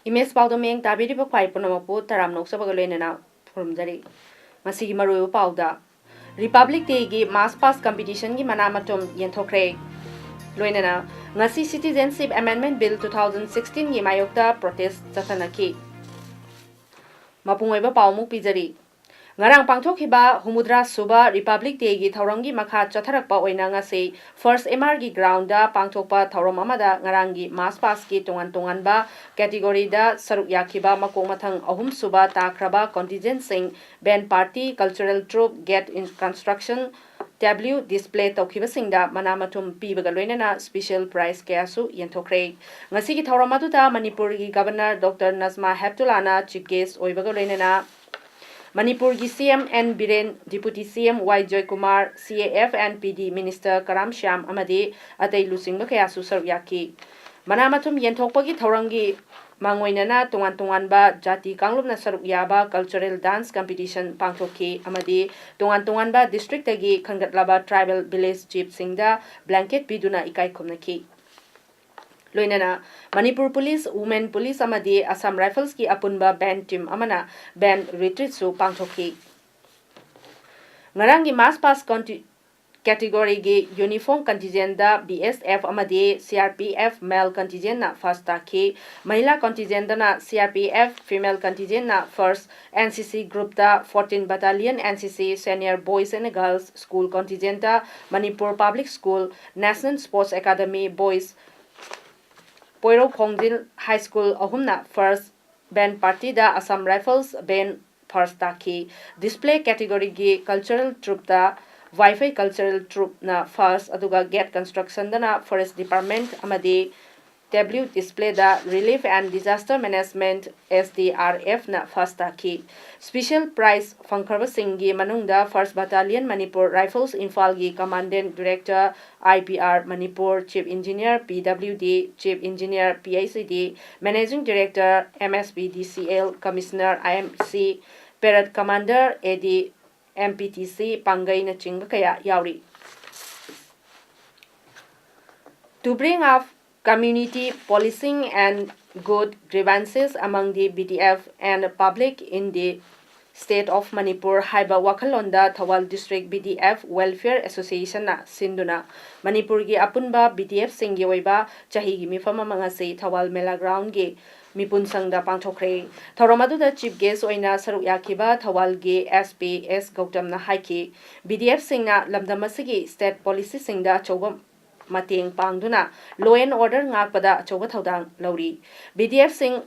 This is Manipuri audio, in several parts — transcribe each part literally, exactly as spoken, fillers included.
ꯏꯃꯦꯖ ꯄꯥꯎꯗꯝ ꯃꯌꯦꯡ ꯇꯥꯕꯤꯔꯤꯕ ꯈ꯭ꯋꯥꯏ ꯄꯨꯝꯅꯃꯛꯄꯨ ꯇꯔꯥꯝꯅ ꯑꯣꯛꯆꯕꯒ ꯂꯣꯏꯅꯅ ꯈꯨꯔꯨꯝꯖꯔꯤ꯫ ꯉꯁꯤꯒꯤ ꯃꯔꯨꯑꯣꯏꯕ ꯄꯥꯎꯗ, Republic Dayꯒꯤ March Past Competitionꯒꯤ ꯃꯅꯥ ꯃꯊꯨꯝ ꯌꯦꯟꯊꯣꯛꯈ꯭ꯔꯦ꯫ ꯂꯣꯏꯅꯅ ꯉꯁꯤ Citizenship Amendment Bill two thousand sixteenꯒꯤ ꯃꯥꯌꯣꯛꯇ protest ꯆꯠꯊꯅꯈꯤ꯫ ꯃꯄꯨꯡ ꯑꯣꯏꯕ ꯄꯥꯎ ꯑꯃꯨꯛ ꯄꯤꯖꯔꯤ꯫ ꯉꯔꯥꯡ ꯄꯥꯡꯊꯣꯛꯈꯤꯕ ꯍꯨꯝꯐꯨꯇꯔꯥ ꯁꯨꯕ Republic Dayꯒꯤ ꯊꯧꯔꯝꯒꯤ ꯃꯈꯥ ꯆꯠꯊꯔꯛꯄ ꯑꯣꯏꯅ ꯉꯁꯤ First M Rꯒꯤ groundꯗ ꯄꯥꯡꯊꯣꯛꯄ ꯊꯧꯔꯝ ꯑꯃꯗ ꯉꯔꯥꯡꯒꯤ March Pastꯀꯤ ꯇꯣꯉꯥꯟ ꯇꯣꯉꯥꯟꯕ categoryꯗ ꯁꯔꯨꯛ ꯌꯥꯈꯤꯕ ꯃꯀꯣꯛ ꯃꯊꯪ ꯑꯍꯨꯝ ꯁꯨꯕ ꯇꯥꯈ꯭ꯔꯕ contingentꯁꯤꯡ, band party, cultural troupe, gate in construction, tableau display ꯇꯧꯈꯤꯕꯁꯤꯡꯗ ꯃꯅꯥ ꯃꯊꯨꯝ ꯄꯤꯕꯒ ꯂꯣꯏꯅꯅ special prize ꯀꯌꯥꯁꯨ ꯌꯦꯟꯊꯣꯛꯈ꯭ꯔꯦ꯫ ꯉꯁꯤꯒꯤ ꯊꯧꯔꯝ ꯑꯗꯨꯗ ꯃꯅꯤꯄꯨꯔꯒꯤ Governor Doctor Najma ꯍꯦꯞꯇꯨꯂꯥꯅ chief guest ꯑꯣꯏꯕꯒ ꯂꯣꯏꯅꯅ ꯃꯅꯤꯄꯨꯔꯒꯤ C M N Biren, Deputy C M Y Joykumar, C A F and P D Minister ꯀꯔꯥꯝ ꯁ꯭ꯌꯥꯝ ꯑꯃꯗꯤ ꯑꯇꯩ ꯂꯨꯆꯤꯡꯕ ꯀꯌꯥꯁꯨ ꯁꯔꯨꯛ ꯌꯥꯈꯤ꯫ ꯃꯅꯥ ꯃꯊꯨꯝ ꯌꯦꯟꯊꯣꯛꯄꯒꯤ ꯊꯧꯔꯝꯒꯤ ꯃꯥꯡꯑꯣꯏꯅꯅ ꯇꯣꯉꯥꯟ ꯇꯣꯉꯥꯟꯕ ꯖꯥꯇꯤ ꯀꯥꯡꯂꯨꯞꯅ ꯁꯔꯨꯛ ꯌꯥꯕ cultural dance competition ꯄꯥꯡꯊꯣꯛꯈꯤ ꯑꯃꯗꯤ ꯇꯣꯉꯥꯟ ꯇꯣꯉꯥꯟꯕ districtꯇꯒꯤ ꯈꯟꯒꯠꯂꯕ tribal village chiefꯁꯤꯡꯗ blanket ꯄꯤꯗꯨꯅ ꯏꯀꯥꯏ ꯈꯨꯝꯅꯈꯤ꯫ ꯂꯣꯏꯅꯅ ꯃꯅꯤꯄꯨꯔ Police, Women Police ꯑꯃꯗꯤ Assam Riflesꯀꯤ ꯑꯄꯨꯟꯕ band team ꯑꯃꯅ band retreatꯁꯨ ꯄꯥꯡꯊꯣꯛꯈꯤ꯫ ꯉꯔꯥꯡꯒꯤ March Past conti-, categoryꯒꯤ uniform contingentꯗ B S F ꯑꯃꯗꯤ C R P F male contingentꯅ first ꯇꯥꯈꯤ꯫ ꯃꯍꯤꯂꯥ contingentꯗꯅ C R P F, female contingentꯅ first, N C C groupꯇ fourteen Battalion N C C Senior Boys and Girls School contingentꯇ Manipur Public School, National Sports Academy Boys, ꯄꯣꯏꯔꯧ ꯈꯣꯡꯖꯤꯜ High School ꯑꯍꯨꯝꯅ first, band partyꯗ Assam Rifles band first ꯇꯥꯈꯤ꯫ Display categoryꯒꯤ cultural troupeꯇ ꯋꯥꯏꯐꯩ cultural troupeꯅ first, ꯑꯗꯨꯒ gate constructionꯗꯅ Forest Department ꯑꯃꯗꯤ ꯇꯦꯕ꯭ꯂꯤꯎ ꯗꯤꯁꯄ꯭ꯂꯦꯗ Relief and Disaster Management, S D R F ꯅ ꯐꯥꯔꯁ ꯇꯥꯈꯤ꯫ ꯁ꯭ꯄꯤꯁꯦꯜ ꯄ꯭ꯔꯥꯏꯖ ꯐꯪꯈ꯭ꯔꯕꯁꯤꯡꯒꯤ ꯃꯅꯨꯡꯗ First Battalion Manipur Rifles ꯏꯝꯐꯥꯜꯒꯤ commandant director I P R Manipur, chief engineer P W D, chief engineer P H E D, managing director M S P D C L, commissioner I M C, parade commander A D, M P T C ꯄꯥꯡꯒꯩꯅꯆꯤꯡꯕ ꯀꯌꯥ ꯌꯥꯎꯔꯤ꯫ To bring up community policing and good grievances among the B D F and public in the State of Manipur ꯍꯥꯏꯕ ꯋꯥꯈꯜꯂꯣꯟꯗ Thoubal district B D F Welfare Association ꯅ ꯁꯤꯟꯗꯨꯅ ꯃꯅꯤꯄꯨꯔꯒꯤ ꯑꯄꯨꯟꯕ B D F ꯁꯤꯡꯒꯤ ꯑꯣꯏꯕ ꯆꯍꯤꯒꯤ ꯃꯤꯐꯝ ꯑꯃ ꯉꯁꯤ ꯊꯧꯕꯥꯜ ꯃꯦꯂꯥ ꯒ꯭ꯔꯥꯎꯟꯒꯤ ꯃꯤꯄꯨꯟ ꯁꯪꯗ ꯄꯥꯡꯊꯣꯛꯈ꯭ꯔꯦ꯫ ꯊꯧꯔꯝ ꯑꯗꯨꯗ ꯆꯤꯐ ꯒꯦꯁ ꯑꯣꯏꯅ ꯁꯔꯨꯛ ꯌꯥꯈꯤꯕ ꯊꯧꯕꯥꯜꯒꯤ S P S ꯒꯧꯇꯝꯅ ꯍꯥꯏꯈꯤ, B D F ꯁꯤꯡꯅ ꯂꯝꯗꯝ ꯑꯁꯤꯒꯤ ꯁ꯭ꯇꯦꯠ ꯄꯣꯂꯤꯁꯤꯁꯤꯡꯗ ꯑꯆꯧꯕ ꯃꯇꯦꯡ ꯄꯥꯡꯗꯨꯅ law and order ꯉꯥꯛꯄꯗ ꯑꯆꯧꯕ ꯊꯧꯗꯥꯡ ꯂꯧꯔꯤ꯫ B D F ꯁꯤꯡ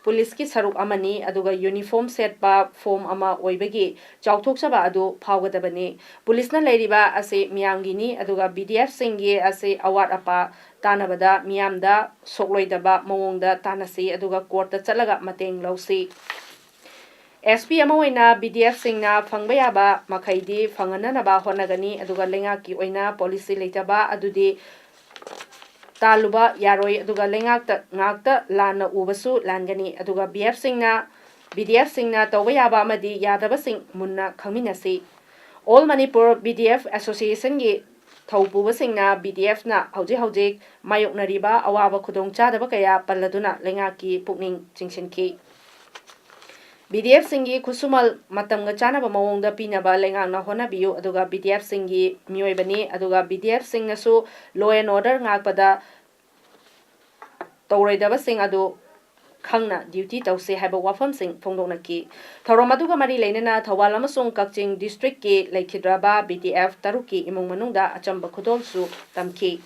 ꯄꯨꯂꯤꯁꯀꯤ ꯁꯔꯨꯛ ꯑꯃꯅꯤ, ꯑꯗꯨꯒ ꯌꯨꯅꯤꯐꯣꯔꯝ ꯁꯦꯠꯄ ꯐꯣꯔꯝ ꯑꯃ ꯑꯣꯏꯕꯒꯤ ꯆꯥꯎꯊꯣꯛꯆꯕ ꯑꯗꯨ ꯐꯥꯎꯒꯗꯕꯅꯤ꯫ ꯄꯨꯂꯤꯁꯅ ꯂꯩꯔꯤꯕ ꯑꯁꯤ ꯃꯤꯌꯥꯝꯒꯤꯅꯤ, ꯑꯗꯨꯒ B D F ꯁꯤꯡꯒꯤ ꯑꯁꯤ ꯑꯋꯥꯠ ꯑꯄꯥ ꯇꯥꯟꯅꯕꯗ ꯃꯤꯌꯥꯝꯗ ꯁꯣꯛꯂꯣꯏꯗꯕ ꯃꯑꯣꯡꯗ ꯇꯥꯟꯅꯁꯤ, ꯑꯗꯨꯒ ꯀꯣꯔꯠꯇ ꯆꯠꯂꯒ ꯃꯇꯦꯡ ꯂꯧꯁꯤ꯫ S P ꯑꯃ ꯑꯣꯏꯅ B D F ꯁꯤꯡꯅ ꯐꯪꯕ ꯌꯥꯕ ꯃꯈꯩꯗꯤ ꯐꯪꯍꯟꯅꯅꯕ ꯍꯣꯠꯅꯒꯅꯤ, ꯑꯗꯨꯒ ꯂꯩꯉꯥꯛꯀꯤ ꯑꯣꯏꯅ ꯄꯣꯂꯤꯁꯤ ꯂꯩꯇꯕ ꯑꯗꯨꯗꯤ ꯇꯥꯜꯂꯨꯕ ꯌꯥꯔꯣꯏ, ꯑꯗꯨꯒ ꯂꯩꯉꯥꯛꯇ ꯉꯥꯛꯇ ꯂꯥꯟꯅ ꯎꯕꯁꯨ ꯂꯥꯟꯒꯅꯤ, ꯑꯗꯨꯒ B F ꯁꯤꯡꯅ, B D F ꯁꯤꯡꯅ ꯇꯧꯕ ꯌꯥꯕ ꯑꯃꯗꯤ ꯌꯥꯗꯕꯁꯤꯡ ꯃꯨꯟꯅ ꯈꯪꯃꯤꯟꯅꯁꯤ꯫ All Manipur B D F Association ꯒꯤ ꯊꯧ ꯄꯨꯕꯁꯤꯡꯅ B D F ꯅ ꯍꯧꯖꯤꯛ ꯍꯧꯖꯤꯛ ꯃꯥꯌꯣꯛꯅꯔꯤꯕ ꯑꯋꯥꯕ ꯈꯨꯗꯣꯡꯆꯥꯗꯕ ꯀꯌꯥ ꯄꯜꯂꯗꯨꯅ ꯂꯩꯉꯥꯛꯀꯤ ꯄꯨꯛꯅꯤꯡ ꯆꯤꯡꯁꯤꯟꯈꯤ꯫ B D F ꯁꯤꯡꯒꯤ ꯈꯨꯠꯁꯨꯃꯜ ꯃꯇꯝꯒ ꯆꯥꯅꯕ ꯃꯑꯣꯡꯗ ꯄꯤꯅꯕ ꯂꯩꯉꯥꯛꯅ ꯍꯣꯠꯅꯕꯤꯌꯨ, ꯑꯗꯨꯒ B D F ꯁꯤꯡꯒꯤ ꯃꯤꯑꯣꯏꯕꯅꯤ, ꯑꯗꯨꯒ B D F ꯁꯤꯡꯅꯁꯨ law and order ꯉꯥꯛꯄꯗ ꯇꯧꯔꯣꯏꯗꯕꯁꯤꯡ ꯑꯗꯨ ꯈꯪꯅ duty ꯇꯧꯁꯤ ꯍꯥꯏꯕ ꯋꯥꯐꯝꯁꯤꯡ ꯐꯣꯡꯗꯣꯛꯅꯈꯤ꯫ ꯊꯧꯔꯝ ꯑꯗꯨꯒ ꯃꯔꯤ ꯂꯩꯅꯅ ꯊꯧꯕꯥꯜ ꯑꯃꯁꯨꯡ ꯀꯛꯆꯤꯡ district ꯀꯤ ꯂꯩꯈꯤꯗ꯭ꯔꯕ B D F ꯇꯔꯨꯛꯀꯤ ꯏꯃꯨꯡ ꯃꯅꯨꯡꯗ ꯑꯆꯝꯕ ꯈꯨꯗꯣꯜꯁꯨ ꯇꯝꯈꯤ꯫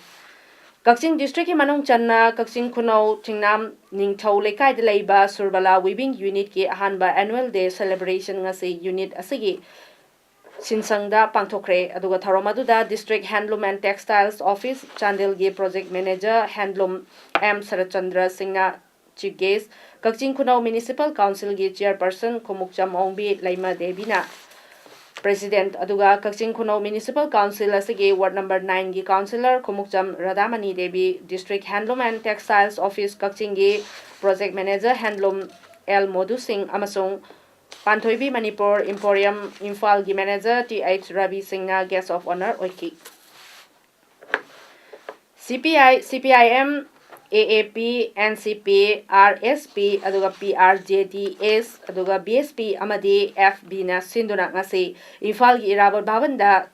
ꯀꯛꯆꯤꯡ district ꯀꯤ ꯃꯅꯨꯡ ꯆꯟꯅ ꯀꯛꯆꯤꯡ ꯈꯨꯅꯧ ꯆꯤꯡꯅꯥꯝ ꯅꯤꯡꯊꯧ ꯂꯩꯀꯥꯏꯗ ꯂꯩꯕ ꯁꯨꯔꯕꯂꯥ weaving unit ꯀꯤ ꯑꯍꯥꯟꯕ annual day celebration ꯉꯁꯤ unit ꯑꯁꯤꯒꯤ ꯁꯤꯟꯁꯪꯗ ꯄꯥꯡꯊꯣꯛꯈ꯭ꯔꯦ꯫ ꯑꯗꯨꯒ ꯊꯧꯔꯝ ꯑꯗꯨꯗ District Handloom and Textiles Office ꯆꯥꯟꯗꯦꯜꯒꯤ Project Manager Handloom M Saratchandra ꯁꯤꯡꯅ chief guest, ꯀꯛꯆꯤꯡ ꯈꯨꯅꯧ Municipal Councilꯒꯤ Chairperson ꯈꯨꯃꯨꯛꯆꯝ ꯑꯣꯡꯕꯤ ꯂꯩꯃ ꯗꯦꯕꯤꯅ President, ꯑꯗꯨꯒ ꯀꯛꯆꯤꯡ ꯈꯨꯅꯧ Municipal Council ꯑꯁꯤꯒꯤ Ward number nineꯒꯤ Councillor Khumukcham ꯔꯥꯙꯥꯃꯅꯤ Devi, District Handloom and Textiles Office ꯀꯛꯆꯤꯡꯒꯤ Project Manager Handloom L ꯃꯣꯗꯨ ꯁꯤꯡ ꯑꯃꯁꯨꯡ ꯄꯥꯟꯊꯣꯏꯕꯤ ꯃꯅꯤꯄꯨꯔ Emporium ꯏꯝꯐꯥꯜꯒꯤ Manager T H ꯔꯕꯤ ꯁꯤꯡꯅ Guest of Honour ꯑꯣꯏꯈꯤ꯫ C P I, C P I M, A A P, N C P, R S P, ꯑꯗꯨꯒ P R J D S, ꯑꯗꯨꯒ B S P ꯑꯃꯗꯤ F Bꯅ ꯁꯤꯟꯗꯨꯅ ꯉꯁꯤ ꯏꯝꯐꯥꯜꯒꯤ ꯏꯔꯥꯕꯣꯠ ꯚꯕꯟꯗ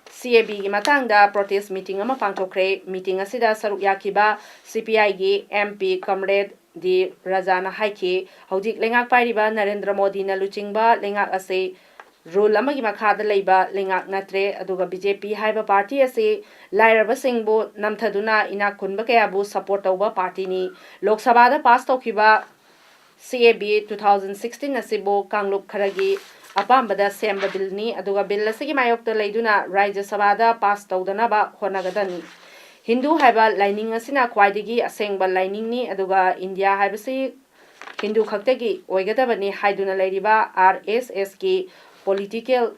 C A Bꯒꯤ ꯃꯇꯥꯡꯗ protest meeting ꯑꯃ ꯄꯥꯡꯊꯣꯛꯈ꯭ꯔꯦ꯫ Meeting ꯑꯁꯤꯗ ꯁꯔꯨꯛ ꯌꯥꯈꯤꯕ C P Iꯒꯤ M P Comrade D ꯔꯥꯖꯥꯅ ꯍꯥꯏꯈꯤ, ꯍꯧꯖꯤꯛ ꯂꯩꯉꯥꯛ ꯄꯥꯏꯔꯤꯕ ꯅꯔꯦꯟꯗ꯭ꯔ ꯃꯣꯗꯤꯅ ꯂꯨꯆꯤꯡꯕ ꯂꯩꯉꯥꯛ ꯑꯁꯤ rule ꯑꯃꯒꯤ ꯃꯈꯥꯗ ꯂꯩꯕ ꯂꯩꯉꯥꯛ ꯅꯠꯇ꯭ꯔꯦ꯫ ꯑꯗꯨꯒ B J P ꯍꯥꯏꯕ party ꯑꯁꯤ ꯂꯥꯏꯔꯕꯁꯤꯡꯕꯨ ꯅꯝꯊꯗꯨꯅ ꯏꯅꯥꯛ ꯈꯨꯟꯕ ꯀꯌꯥꯕꯨ support ꯇꯧꯕ partyꯅꯤ꯫ ꯂꯣꯛ ꯁꯚꯥꯗ pass ꯇꯧꯈꯤꯕ C A B two thousand sixteen ꯑꯁꯤꯕꯨ ꯀꯥꯡꯂꯨꯞ ꯈꯔꯒꯤ ꯑꯄꯥꯝꯕꯗ ꯁꯦꯝꯕ billꯅꯤ꯫ ꯑꯗꯨꯒ bill ꯑꯁꯤꯒꯤ ꯃꯥꯌꯣꯛꯇ ꯂꯩꯗꯨꯅ ꯔꯥꯖ꯭ꯌ ꯁꯚꯥꯗ pass ꯇꯧꯗꯅꯕ ꯍꯣꯠꯅꯒꯗꯕꯅꯤ꯫ ꯍꯤꯟꯗꯨ ꯍꯥꯏꯕ ꯂꯥꯏꯅꯤꯡ ꯑꯁꯤꯅ ꯈ꯭ꯋꯥꯏꯗꯒꯤ ꯑꯁꯦꯡꯕ ꯂꯥꯏꯅꯤꯡꯅꯤ, ꯑꯗꯨꯒ ꯏꯟꯗꯤꯌꯥ ꯍꯥꯏꯕꯁꯤ ꯍꯤꯟꯗꯨ ꯈꯛꯇꯒꯤ ꯑꯣꯏꯒꯗꯕꯅꯤ ꯍꯥꯏꯗꯨꯅ ꯂꯩꯔꯤꯕ R S Sꯀꯤ political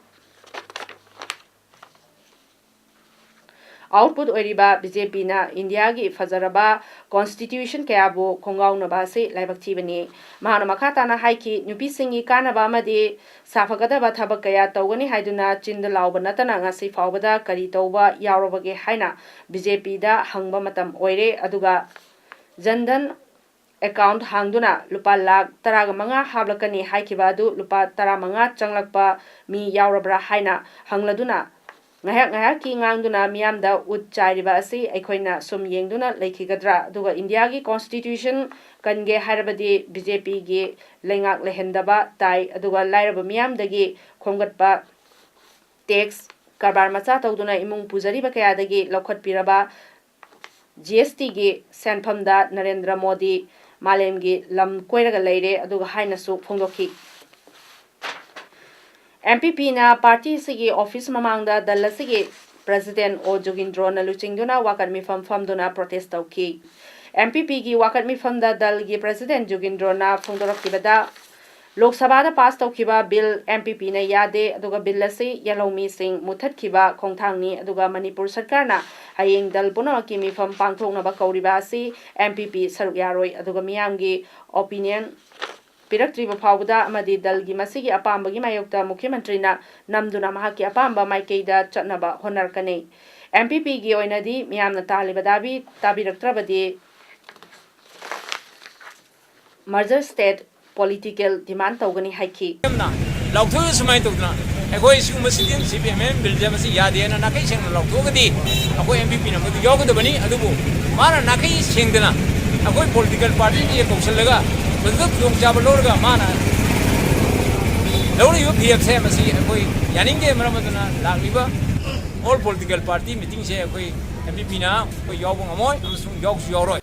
output ꯑꯣꯏꯔꯤꯕ B J Pꯅ ꯏꯟꯗꯤꯌꯥꯒꯤ ꯐꯖꯔꯕ constitution ꯀꯌꯥꯕꯨ ꯈꯣꯡꯒꯥꯎꯅꯕ ꯑꯁꯤ ꯂꯥꯏꯕꯛ ꯊꯤꯕꯅꯤ꯫ ꯃꯍꯥꯛꯅ ꯃꯈꯥ ꯇꯥꯅ ꯍꯥꯏꯈꯤ, ꯅꯨꯄꯤꯁꯤꯡꯒꯤ ꯀꯥꯟꯅꯕ ꯑꯃꯗꯤ ꯁꯥꯐꯒꯗꯕ ꯊꯕꯛ ꯀꯌꯥ ꯇꯧꯒꯅꯤ ꯍꯥꯏꯗꯨꯅ ꯆꯤꯟꯗ ꯂꯥꯎꯕ ꯅꯠꯇꯅ ꯉꯁꯤ ꯐꯥꯎꯕꯗ ꯀꯔꯤ ꯇꯧꯕ ꯌꯥꯎꯔꯕꯒꯦ ꯍꯥꯏꯅ B J Pꯗ ꯍꯪꯕ ꯃꯇꯝ ꯑꯣꯏꯔꯦ꯫ ꯑꯗꯨꯒ Jan Dhan account ꯍꯥꯡꯗꯨꯅ ꯂꯨꯄꯥ ꯂꯥꯈ ꯇꯔꯥꯒ ꯃꯉꯥ ꯍꯥꯞꯂꯛꯀꯅꯤ ꯍꯥꯏꯈꯤꯕ ꯑꯗꯨ ꯂꯨꯄꯥ ꯇꯔꯥꯃꯉꯥ ꯆꯪꯂꯛꯄ ꯃꯤ ꯌꯥꯎꯔꯕ꯭ꯔꯥ ꯍꯥꯏꯅ ꯍꯪꯂꯗꯨꯅ ꯉꯥꯏꯍꯥꯛ ꯉꯥꯏꯍꯥꯛꯀꯤ ꯉꯥꯡꯗꯨꯅ ꯃꯤꯌꯥꯝꯗ ꯎꯠ ꯆꯥꯏꯔꯤꯕ ꯑꯁꯤ ꯑꯩꯈꯣꯏꯅ ꯁꯨꯝ ꯌꯦꯡꯗꯨꯅ ꯂꯩꯈꯤꯒꯗ꯭ꯔꯥ? ꯑꯗꯨꯒ ꯏꯟꯗꯤꯌꯥꯒꯤ constitution ꯀꯟꯒꯦ ꯍꯥꯏꯔꯕꯗꯤ B J Pꯒꯤ ꯂꯩꯉꯥꯛ ꯂꯩꯍꯟꯗꯕ ꯇꯥꯏ꯫ ꯑꯗꯨꯒ ꯂꯥꯏꯔꯕ ꯃꯤꯌꯥꯝꯗꯒꯤ ꯈꯣꯝꯒꯠꯄ tax, ꯀꯔꯕꯥꯔ ꯃꯆꯥ ꯇꯧꯗꯨꯅ ꯏꯃꯨꯡ ꯄꯨꯖꯔꯤꯕ ꯀꯌꯥꯗꯒꯤ ꯂꯧꯈꯠꯄꯤꯔꯕ G S Tꯒꯤ ꯁꯦꯟꯐꯝꯗ ꯅꯔꯦꯟꯗ꯭ꯔ ꯃꯣꯗꯤ ꯃꯥꯂꯦꯝꯒꯤ ꯂꯝ ꯀꯣꯏꯔꯒ ꯂꯩꯔꯦ ꯑꯗꯨꯒ ꯍꯥꯏꯅꯁꯨ ꯐꯣꯡꯗꯣꯛꯈꯤ꯫ ꯑꯦꯝ ꯄꯤ ꯄꯤꯅ ꯄꯥꯔꯇꯤ ꯑꯁꯤꯒꯤ ꯑꯣꯐꯤꯁ ꯃꯃꯥꯡꯗ ꯗꯜ ꯑꯁꯤꯒꯤ ꯄ꯭ꯔꯁꯤꯗꯦꯟ ꯑꯣ ꯖꯣꯒꯤꯟꯗ꯭ꯔꯣꯅ ꯂꯨꯆꯤꯡꯗꯨꯅ ꯋꯥꯀꯠ ꯃꯤꯐꯝ ꯐꯝꯗꯨꯅ ꯄ꯭ꯔꯣꯇꯦꯁ ꯇꯧꯈꯤ꯫ ꯑꯦꯝ ꯄꯤ ꯄꯤꯒꯤ ꯋꯥꯀꯠ ꯃꯤꯐꯝꯗ ꯗꯜꯒꯤ ꯄ꯭ꯔꯁꯤꯗꯦꯟ ꯖꯣꯒꯤꯟꯗ꯭ꯔꯣꯅ ꯐꯣꯡꯗꯣꯔꯛꯈꯤꯕꯗ, ꯂꯣꯛ ꯁꯚꯥꯗ ꯄꯥꯁ ꯇꯧꯈꯤꯕ ꯕꯤꯜ ꯑꯦꯝ ꯄꯤ ꯄꯤꯅ ꯌꯥꯗꯦ, ꯑꯗꯨꯒ ꯕꯤꯜ ꯑꯁꯤ ꯌꯦꯜꯍꯧꯃꯤꯁꯤꯡ ꯃꯨꯠꯊꯠꯈꯤꯕ ꯈꯣꯡꯊꯥꯡꯅꯤ, ꯑꯗꯨꯒ ꯃꯅꯤꯄꯨꯔ ꯁꯔꯀꯥꯔꯅ ꯍꯌꯦꯡ ꯗꯜ ꯄꯨꯝꯅꯃꯛꯀꯤ ꯃꯤꯐꯝ ꯄꯥꯡꯊꯣꯛꯅꯕ ꯀꯧꯔꯤꯕ ꯑꯁꯤ ꯑꯦꯝ ꯄꯤ ꯄꯤ ꯁꯔꯨꯛ ꯌꯥꯔꯣꯏ, ꯑꯗꯨꯒ ꯃꯤꯌꯥꯝꯒꯤ ꯑꯣꯄꯤꯅꯤꯌꯟ ꯄꯤꯔꯛꯇ꯭ꯔꯤꯕ ꯐꯥꯎꯕꯗ ꯑꯃꯗꯤ ꯗꯜꯒꯤ ꯃꯁꯤꯒꯤ ꯑꯄꯥꯝꯕꯒꯤ ꯃꯥꯌꯣꯛꯇ ꯃꯨꯈ꯭ꯌ ꯃꯟꯇ꯭ꯔꯤꯅ ꯅꯝꯗꯨꯅ ꯃꯍꯥꯛꯀꯤ ꯑꯄꯥꯝꯕ ꯃꯥꯏꯀꯩꯗ ꯆꯠꯅꯕ ꯍꯣꯠꯅꯔꯛꯀꯅꯤ꯫ ꯑꯦꯝ ꯄꯤ ꯄꯤꯒꯤ ꯑꯣꯏꯅꯗꯤ ꯃꯤꯌꯥꯝꯅ ꯇꯥꯜꯂꯤꯕ ꯗꯥꯕꯤ ꯇꯥꯕꯤꯔꯛꯇ꯭ꯔꯕꯗꯤ ꯃꯔꯖꯔ ꯁ꯭ꯇꯦꯠ ꯄꯣꯂꯤꯇꯤꯀꯦꯜ ꯗꯤꯃꯥꯟ ꯇꯧꯒꯅꯤ ꯍꯥꯏꯈꯤ꯫ ꯌꯥꯝꯅ ꯂꯥꯎꯊꯣꯛꯑꯒ ꯁꯨꯃꯥꯏꯅ ꯇꯧꯗꯅ ꯑꯩꯈꯣꯏ ꯁꯤꯒꯨꯝꯕ ꯁꯤꯇꯤꯖꯟꯁꯤꯞ ꯑꯦꯃꯦꯟꯃꯦꯟ ꯕꯤꯜꯁꯦ ꯃꯁꯤ ꯌꯥꯗꯦꯅ ꯅꯥꯈꯩ ꯁꯦꯡꯅ ꯂꯥꯎꯊꯣꯛꯑꯒꯗꯤ ꯑꯩꯈꯣꯏ ꯑꯦꯝ ꯄꯤ ꯄꯤꯅ ꯃꯗꯨ ꯌꯥꯎꯒꯗꯕꯅꯤ꯫ ꯑꯗꯨꯕꯨ ꯃꯥꯅ ꯅꯥꯈꯩ ꯁꯦꯡꯗꯅ ꯑꯩꯈꯣꯏ ꯄꯣꯂꯤꯇꯤꯀꯦꯜ ꯄꯥꯔꯇꯤꯁꯤꯡꯁꯦ ꯀꯧꯁꯤꯜꯂꯒ ꯃꯗꯨꯗ ꯈꯨꯗꯣꯡꯆꯥꯕ ꯂꯧꯔꯒ ꯃꯥꯅ ꯂꯧꯔꯤꯕ ꯐꯤꯔꯦꯞꯁꯦ ꯃꯁꯤ ꯑꯩꯈꯣꯏ ꯌꯥꯅꯤꯡꯗꯦ꯫ ꯃꯔꯝ ꯑꯗꯨꯅ ꯂꯥꯛꯂꯤꯕ ꯑꯣꯜ ꯄꯣꯂꯤꯇꯤꯀꯦꯜ ꯄꯥꯔꯇꯤ ꯃꯤꯇꯤꯡꯁꯦ ꯑꯩꯈꯣꯏ ꯑꯦꯝ ꯄꯤ ꯄꯤꯅ ꯑꯩꯈꯣꯏ ꯌꯥꯎꯕ ꯉꯝꯃꯣꯏ ꯑꯃꯁꯨꯡ ꯌꯥꯎꯁꯨ ꯌꯥꯎꯔꯣꯏ꯫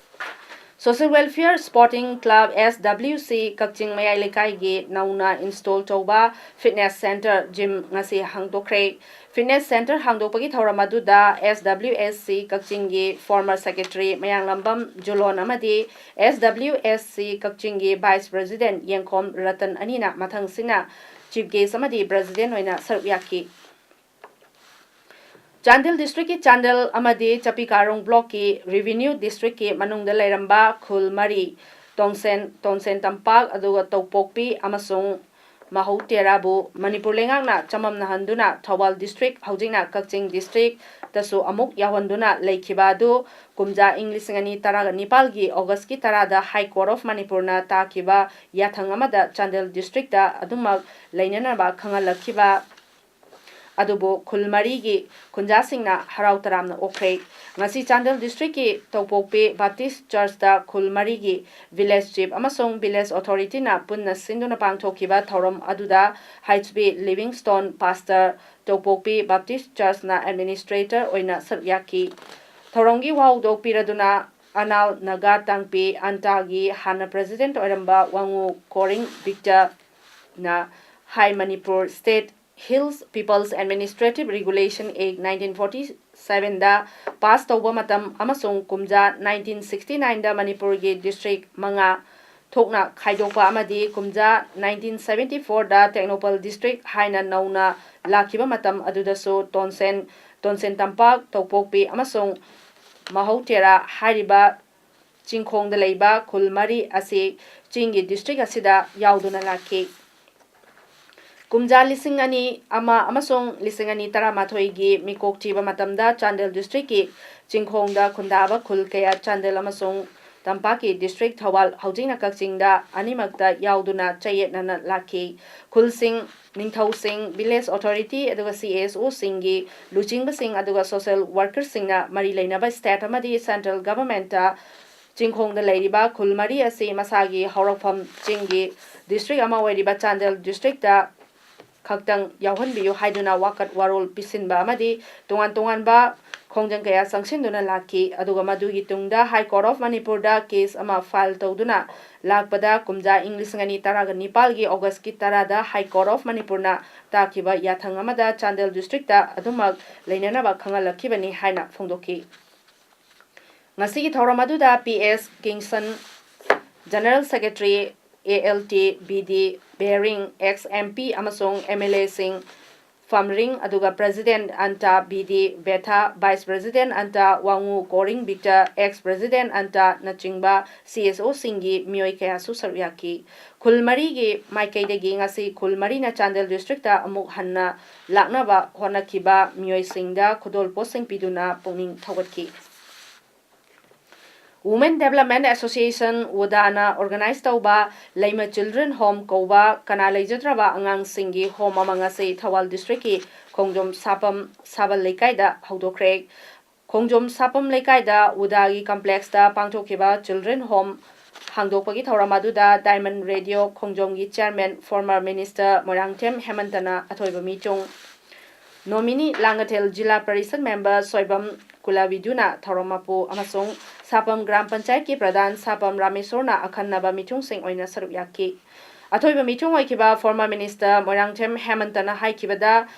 Social Welfare Sporting Club, S W C, ꯀꯛꯆꯤꯡ ꯃꯌꯥꯏ ꯂꯩꯀꯥꯏꯒꯤ ꯅꯧꯅ ꯏꯟꯁꯇꯣꯜ ꯇꯧꯕ ꯐꯤꯠꯅꯦꯁ ꯁꯦꯟꯇꯔ ꯖꯤꯝ ꯉꯁꯤ ꯍꯥꯡꯗꯣꯛꯈ꯭ꯔꯦ꯫ ꯐꯤꯠꯅꯦꯁ ꯁꯦꯟꯇꯔ ꯍꯥꯡꯗꯣꯛꯄꯒꯤ ꯊꯧꯔꯝ ꯑꯗꯨꯗ S W S C ꯀꯛꯆꯤꯡꯒꯤ ꯐꯣꯔꯃꯔ ꯁꯦꯀ꯭ꯔꯦꯇꯔꯤ ꯃꯌꯥꯡꯂꯝꯕꯝ ꯖꯨꯂꯣꯟ ꯑꯃꯗꯤ S W S C ꯀꯛꯆꯤꯡꯒꯤ ꯚꯥꯏꯁ ꯄ꯭ꯔꯦꯁꯤꯗꯦꯟꯠ ꯌꯦꯡꯈꯣꯝ ꯔꯇꯟ ꯑꯅꯤꯅ ꯃꯊꯪꯁꯤꯠꯅ ꯆꯤꯐ ꯒꯦꯁ꯭ꯠ ꯑꯃꯗꯤ ꯄ꯭ꯔꯦꯁꯤꯗꯦꯟꯠ ꯑꯣꯏꯅ ꯁꯔꯨꯛ ꯌꯥꯈꯤ꯫ ꯆꯥꯟꯗꯦꯜ ꯗꯤꯁꯇ꯭ꯔꯤꯛꯀꯤ ꯆꯥꯟꯗꯦꯜ ꯑꯃꯗꯤ ꯆꯄꯤꯀꯥꯔꯣꯡ ꯕ꯭ꯂꯣꯛꯀꯤ ꯔꯦꯚꯤꯅ꯭ꯌꯨ ꯗꯤꯁꯇ꯭ꯔꯤꯛꯀꯤ ꯃꯅꯨꯡꯗ ꯂꯩꯔꯝꯕ ꯈꯨꯜ ꯃꯔꯤ, ꯇꯣꯡꯁꯦꯟ, ꯇꯣꯟꯁꯦꯟ ꯇꯝꯄꯥꯛ, ꯑꯗꯨꯒ ꯇꯧꯄꯣꯛꯄꯤ ꯑꯃꯁꯨꯡ ꯃꯍꯧ ꯇꯦꯔꯥꯕꯨ ꯃꯅꯤꯄꯨꯔ ꯂꯩꯉꯥꯛꯅ ꯆꯃꯝꯅꯍꯟꯗꯨꯅ ꯊꯧꯕꯥꯜ ꯗꯤꯁꯇ꯭ꯔꯤꯛ, ꯍꯧꯖꯤꯛꯅ ꯀꯛꯆꯤꯡ ꯗꯤꯁꯇ꯭ꯔꯤꯛꯇꯁꯨ ꯑꯃꯨꯛ ꯌꯥꯎꯍꯟꯗꯨꯅ ꯂꯩꯈꯤꯕ ꯑꯗꯨ ꯀꯨꯝꯖꯥ ꯏꯪ ꯂꯤꯁꯤꯡ ꯑꯅꯤ ꯇꯔꯥꯒ ꯅꯤꯄꯥꯜꯒꯤ ꯑꯣꯒꯁꯀꯤ ꯇꯔꯥꯗ ꯍꯥꯏ ꯀꯣꯔꯠ ꯑꯣꯐ ꯃꯅꯤꯄꯨꯔꯅ ꯇꯥꯈꯤꯕ ꯌꯥꯊꯪ ꯑꯃꯗ ꯆꯥꯟꯗꯦꯜ ꯗꯤꯁꯇ꯭ꯔꯤꯛꯇ ꯑꯗꯨꯃꯛ ꯂꯩꯅꯅꯕ ꯈꯪꯍꯜꯂꯛꯈꯤꯕ ꯑꯗꯨꯕꯨ ꯈꯨꯜ ꯃꯔꯤꯒꯤ ꯈꯨꯟꯖꯥꯁꯤꯡꯅ ꯍꯔꯥꯎ ꯇꯔꯥꯝꯅ ꯑꯣꯛꯈ꯭ꯔꯦ꯫ ꯉꯁꯤ ꯆꯥꯟꯗꯦꯜ ꯗꯤꯁꯇ꯭ꯔꯤꯛꯀꯤ ꯇꯧꯄꯣꯛꯄꯤ ꯕꯥꯞꯇꯤꯁ ꯆꯔꯆꯇ ꯈꯨꯜ ꯃꯔꯤꯒꯤ ꯚꯤꯂꯦꯖ ꯆꯤꯐ ꯑꯃꯁꯨꯡ ꯚꯤꯂꯦꯖ ꯑꯣꯊꯣꯔꯤꯇꯤꯅ ꯄꯨꯟꯅ ꯁꯤꯟꯗꯨꯅ ꯄꯥꯡꯊꯣꯛꯈꯤꯕ ꯊꯧꯔꯝ ꯑꯗꯨꯗ H B Livingstone, pastor, ꯇꯧꯄꯣꯛꯄꯤ baptise ꯆꯔꯆꯅ administrator ꯑꯣꯏꯅ ꯁꯔꯨꯛ ꯌꯥꯈꯤ꯫ ꯊꯧꯔꯝꯒꯤ ꯋꯥꯍꯧꯗꯣꯛ ꯄꯤꯔꯗꯨꯅ ꯑꯅꯥꯜ ꯅꯥꯒꯥ ꯇꯥꯡꯄꯤ ꯑꯟꯇꯥꯒꯤ ꯍꯥꯟꯅ ꯄ꯭ꯔꯦꯁꯤꯗꯦꯟꯠ ꯑꯣꯏꯔꯝꯕ ꯋꯥꯉꯨ ꯀꯣꯔꯤꯡ ꯕꯤꯛꯇꯔꯅ ꯍꯥꯏ Manipur state hills peoples administrative regulation act nineteen forty ꯁꯚꯦꯟꯗ ꯄꯥꯁ ꯇꯧꯕ ꯃꯇꯝ ꯑꯃꯁꯨꯡ ꯀꯨꯝꯖꯥ ꯅꯥꯏꯟꯇꯤꯟ ꯁꯤꯛꯁꯇꯤ ꯅꯥꯏꯟꯗ ꯃꯅꯤꯄꯨꯔꯒꯤ ꯗꯤꯁꯇ꯭ꯔꯤꯛ ꯃꯉꯥ ꯊꯣꯛꯅ ꯈꯥꯏꯗꯣꯛꯄ ꯑꯃꯗꯤ ꯀꯨꯝꯖꯥ ꯅꯥꯏꯟꯇꯤꯟ ꯁꯚꯦꯟꯇꯤ ꯐꯣꯔꯗ ꯇꯦꯛꯅꯧꯄꯜ ꯗꯤꯁꯇ꯭ꯔꯤꯛ ꯍꯥꯏꯅ ꯅꯧꯅ ꯂꯥꯛꯈꯤꯕ ꯃꯇꯝ ꯑꯗꯨꯗꯁꯨ ꯇꯣꯟꯁꯦꯟ, ꯇꯣꯟꯁꯦꯟ ꯇꯝꯄꯥꯛ, ꯇꯧꯄꯣꯛꯄꯤ ꯑꯃꯁꯨꯡ ꯃꯍꯧꯇꯦꯔꯥ ꯍꯥꯏꯔꯤꯕ ꯆꯤꯡꯈꯣꯡꯗ ꯂꯩꯕ ꯈꯨꯜ ꯃꯔꯤ ꯑꯁꯤ ꯆꯤꯡꯒꯤ ꯗꯤꯁꯇ꯭ꯔꯤꯛ ꯑꯁꯤꯗ ꯌꯥꯎꯗꯨꯅ ꯂꯥꯛꯈꯤ꯫ ꯀꯨꯝꯖꯥ ꯂꯤꯁꯤꯡ ꯑꯅꯤ ꯑꯃ ꯑꯃꯁꯨꯡ ꯂꯤꯁꯤꯡ ꯑꯅꯤ ꯇꯔꯥꯃꯥꯊꯣꯏꯒꯤ ꯃꯤꯀꯣꯛ ꯊꯤꯕ ꯃꯇꯝꯗ ꯆꯥꯟꯗꯦꯜ ꯗꯤꯁꯇ꯭ꯔꯤꯛꯀꯤ ꯆꯤꯡꯈꯣꯡꯗ ꯈꯨꯟꯗꯥꯕ ꯈꯨꯜ ꯀꯌꯥ ꯆꯥꯟꯗꯦꯜ ꯑꯃꯁꯨꯡ ꯇꯝꯄꯥꯛꯀꯤ ꯗꯤꯁꯇ꯭ꯔꯤꯛ ꯊꯧꯕꯥꯜ, ꯍꯧꯖꯤꯛꯅ ꯀꯛꯆꯤꯡꯗ ꯑꯅꯤꯃꯛꯇ ꯌꯥꯎꯗꯨꯅ ꯆꯌꯦꯠꯅꯅ ꯂꯥꯛꯈꯤ꯫ ꯈꯨꯜꯁꯤꯡ, ꯅꯤꯡꯊꯧꯁꯤꯡ, ꯚꯤꯂꯦꯖ ꯑꯣꯊꯣꯔꯤꯇꯤ ꯑꯗꯨꯒ ꯁꯤ ꯑꯦꯁ ꯑꯣꯁꯤꯡꯒꯤ ꯂꯨꯆꯤꯡꯕꯁꯤꯡ ꯑꯗꯨꯒ ꯁꯣꯁꯦꯜ ꯋꯥꯔꯀꯔꯁꯤꯡꯅ ꯃꯔꯤ ꯂꯩꯅꯕ ꯁ꯭ꯇꯦꯠ ꯑꯃꯗꯤ ꯁꯦꯟꯇ꯭ꯔꯦꯜ ꯒꯚꯔꯟꯃꯦꯟꯠꯇ ꯆꯤꯡꯈꯣꯡꯗ ꯂꯩꯔꯤꯕ ꯈꯨꯜ ꯃꯔꯤ ꯑꯁꯤ ꯃꯁꯥꯒꯤ ꯍꯧꯔꯛꯐꯝ ꯆꯤꯡꯒꯤ ꯗꯤꯁꯇ꯭ꯔꯤꯛ ꯑꯃ ꯑꯣꯏꯔꯤꯕ ꯆꯥꯟꯗꯦꯜ ꯗꯤꯁꯇ꯭ꯔꯤꯛꯇ ꯈꯛꯇꯪ ꯌꯥꯎꯍꯟꯕꯤꯌꯨ ꯍꯥꯏꯗꯨꯅ ꯋꯥꯀꯠ ꯋꯥꯔꯣꯜ ꯄꯤꯁꯤꯟꯕ ꯑꯃꯗꯤ ꯇꯣꯉꯥꯟ ꯇꯣꯉꯥꯟꯕ ꯈꯣꯡꯖꯪ ꯀꯌꯥ ꯆꯪꯁꯤꯟꯗꯨꯅ ꯂꯥꯛꯈꯤ꯫ ꯑꯗꯨꯒ ꯃꯗꯨꯒꯤ ꯇꯨꯡꯗ ꯍꯥꯏ ꯀꯣꯔꯠ ꯑꯣꯐ ꯃꯅꯤꯄꯨꯔꯗ ꯀꯦꯁ ꯑꯃ ꯐꯥꯏꯜ ꯇꯧꯗꯨꯅ ꯂꯥꯛꯄꯗ ꯀꯨꯝꯖꯥ ꯏꯪ ꯂꯤꯁꯤꯡ ꯑꯅꯤ ꯇꯔꯥꯒ ꯅꯤꯄꯥꯜꯒꯤ ꯑꯣꯒꯁꯀꯤ ꯇꯔꯥꯗ ꯍꯥꯏ ꯀꯣꯔꯠ ꯑꯣꯐ ꯃꯅꯤꯄꯨꯔꯅ ꯇꯥꯈꯤꯕ ꯌꯥꯊꯪ ꯑꯃꯗ ꯆꯥꯟꯗꯦꯜ ꯗꯤꯁꯇ꯭ꯔꯤꯛꯇ ꯑꯗꯨꯃꯛ ꯂꯩꯅꯅꯕ ꯈꯪꯍꯜꯂꯛꯈꯤꯕꯅꯤ ꯍꯥꯏꯅ ꯐꯣꯡꯗꯣꯛꯈꯤ꯫ ꯉꯁꯤꯒꯤ ꯊꯧꯔꯝ ꯑꯗꯨꯗ P S Kingson, general secretary, A L T B D Bering, ex M P ꯑꯃꯁꯨꯡ ꯑꯦꯝ ꯑꯦꯜ ꯑꯦꯁꯤꯡ ꯐꯝꯔꯤꯡ, ꯑꯗꯨꯒ ꯄ꯭ꯔꯦꯁꯤꯗꯦꯟꯠ ꯑꯟꯇꯥ B D Betha, vice president ꯑꯟꯇꯥ ꯋꯥꯉꯨ ꯀꯣꯔꯤꯡ ꯕꯤꯛꯇꯔ, ꯑꯦꯛꯁ ꯄ꯭ꯔꯦꯁꯤꯗꯦꯟꯠ ꯑꯟꯇꯥꯅꯆꯤꯡꯕ ꯁꯤ ꯑꯦꯁ ꯑꯣꯁꯤꯡꯒꯤ ꯃꯤꯑꯣꯏ ꯀꯌꯥꯁꯨ ꯁꯔꯨꯛ ꯌꯥꯈꯤ꯫ ꯈꯨꯜ ꯃꯔꯤꯒꯤ ꯃꯥꯏꯀꯩꯗꯒꯤ ꯉꯁꯤ ꯈꯨꯜ ꯃꯔꯤꯅ ꯆꯥꯟꯗꯦꯜ ꯗꯤꯁꯇ꯭ꯔꯤꯛꯇ ꯑꯃꯨꯛ ꯍꯟꯅ ꯂꯥꯛꯅꯕ ꯍꯣꯠꯅꯈꯤꯕ ꯃꯤꯑꯣꯏꯁꯤꯡꯗ ꯈꯨꯗꯣꯜ ꯄꯣꯠꯁꯤꯡ ꯄꯤꯗꯨꯅ ꯄꯨꯛꯅꯤꯡ ꯊꯧꯒꯠꯈꯤ꯫ Women Development Association, ꯋꯨꯗꯥꯅ ꯑꯣꯔꯒꯅꯥꯏꯖ ꯇꯧꯕ ꯂꯩꯃ ꯆꯤꯜꯗ꯭ꯔꯦꯟ ꯍꯣꯝ ꯀꯧꯕ ꯀꯅꯥ ꯂꯩꯖꯗ꯭ꯔꯕ ꯑꯉꯥꯡꯁꯤꯡꯒꯤ ꯍꯣꯝ ꯑꯃ ꯉꯁꯤ ꯊꯧꯕꯥꯜ ꯗꯤꯁꯇ꯭ꯔꯤꯛꯀꯤ ꯈꯣꯡꯖꯣꯝ ꯁꯥꯄꯝ ꯁꯥꯕꯜ ꯂꯩꯀꯥꯏꯗ ꯍꯧꯗꯣꯛꯈ꯭ꯔꯦ꯫ ꯈꯣꯡꯖꯣꯝ ꯁꯥꯄꯝ ꯂꯩꯀꯥꯏꯗ ꯋꯨꯗꯥꯒꯤ ꯀꯝꯄ꯭ꯂꯦꯛꯁꯇ ꯄꯥꯡꯊꯣꯛꯈꯤꯕ ꯆꯤꯜꯗ꯭ꯔꯦꯟ ꯍꯣꯝ ꯍꯥꯡꯗꯣꯛꯄꯒꯤ ꯊꯧꯔꯝ ꯑꯗꯨꯗ ꯗꯥꯏꯃꯟ ꯔꯦꯗꯤꯑꯣ ꯈꯣꯡꯖꯣꯝꯒꯤ ꯆꯤꯌꯔꯃꯦꯟ, ꯐꯣꯔꯃꯔ ꯃꯤꯅꯤꯁꯇꯔ ꯃꯣꯏꯔꯥꯡꯊꯦꯝ ꯍꯦꯃꯟꯇꯅ ꯑꯊꯣꯏꯕ ꯃꯤꯆꯨꯡ, ꯅꯣꯃꯤꯅꯤ ꯂꯥꯡꯉꯊꯦꯜ ꯖꯤꯂꯥ ꯄꯔꯤꯁꯠ ꯃꯦꯝꯕꯔ ꯁꯣꯏꯕꯝ ꯀꯨꯂꯥꯕꯤꯗꯨꯅ ꯊꯧꯔꯝ ꯃꯄꯨ ꯑꯃꯁꯨꯡ ꯁꯥꯄꯝ ꯒ꯭ꯔꯥꯝ ꯄꯟꯆꯥꯌꯠꯀꯤ ꯄ꯭ꯔꯙꯥꯟ ꯁꯥꯄꯝ ꯔꯥꯃꯦꯁꯣꯔꯅ ꯑꯈꯟꯅꯕ ꯃꯤꯊꯨꯡꯁꯤꯡ ꯑꯣꯏꯅ ꯁꯔꯨꯛ ꯌꯥꯈꯤ꯫ ꯑꯊꯣꯏꯕ ꯃꯤꯊꯨꯡ ꯑꯣꯏꯈꯤꯕ former minister ꯃꯣꯏꯔꯥꯡꯊꯦꯝ ꯍꯦꯃꯟꯇꯅ ꯍꯥꯏꯈꯤꯕꯗ,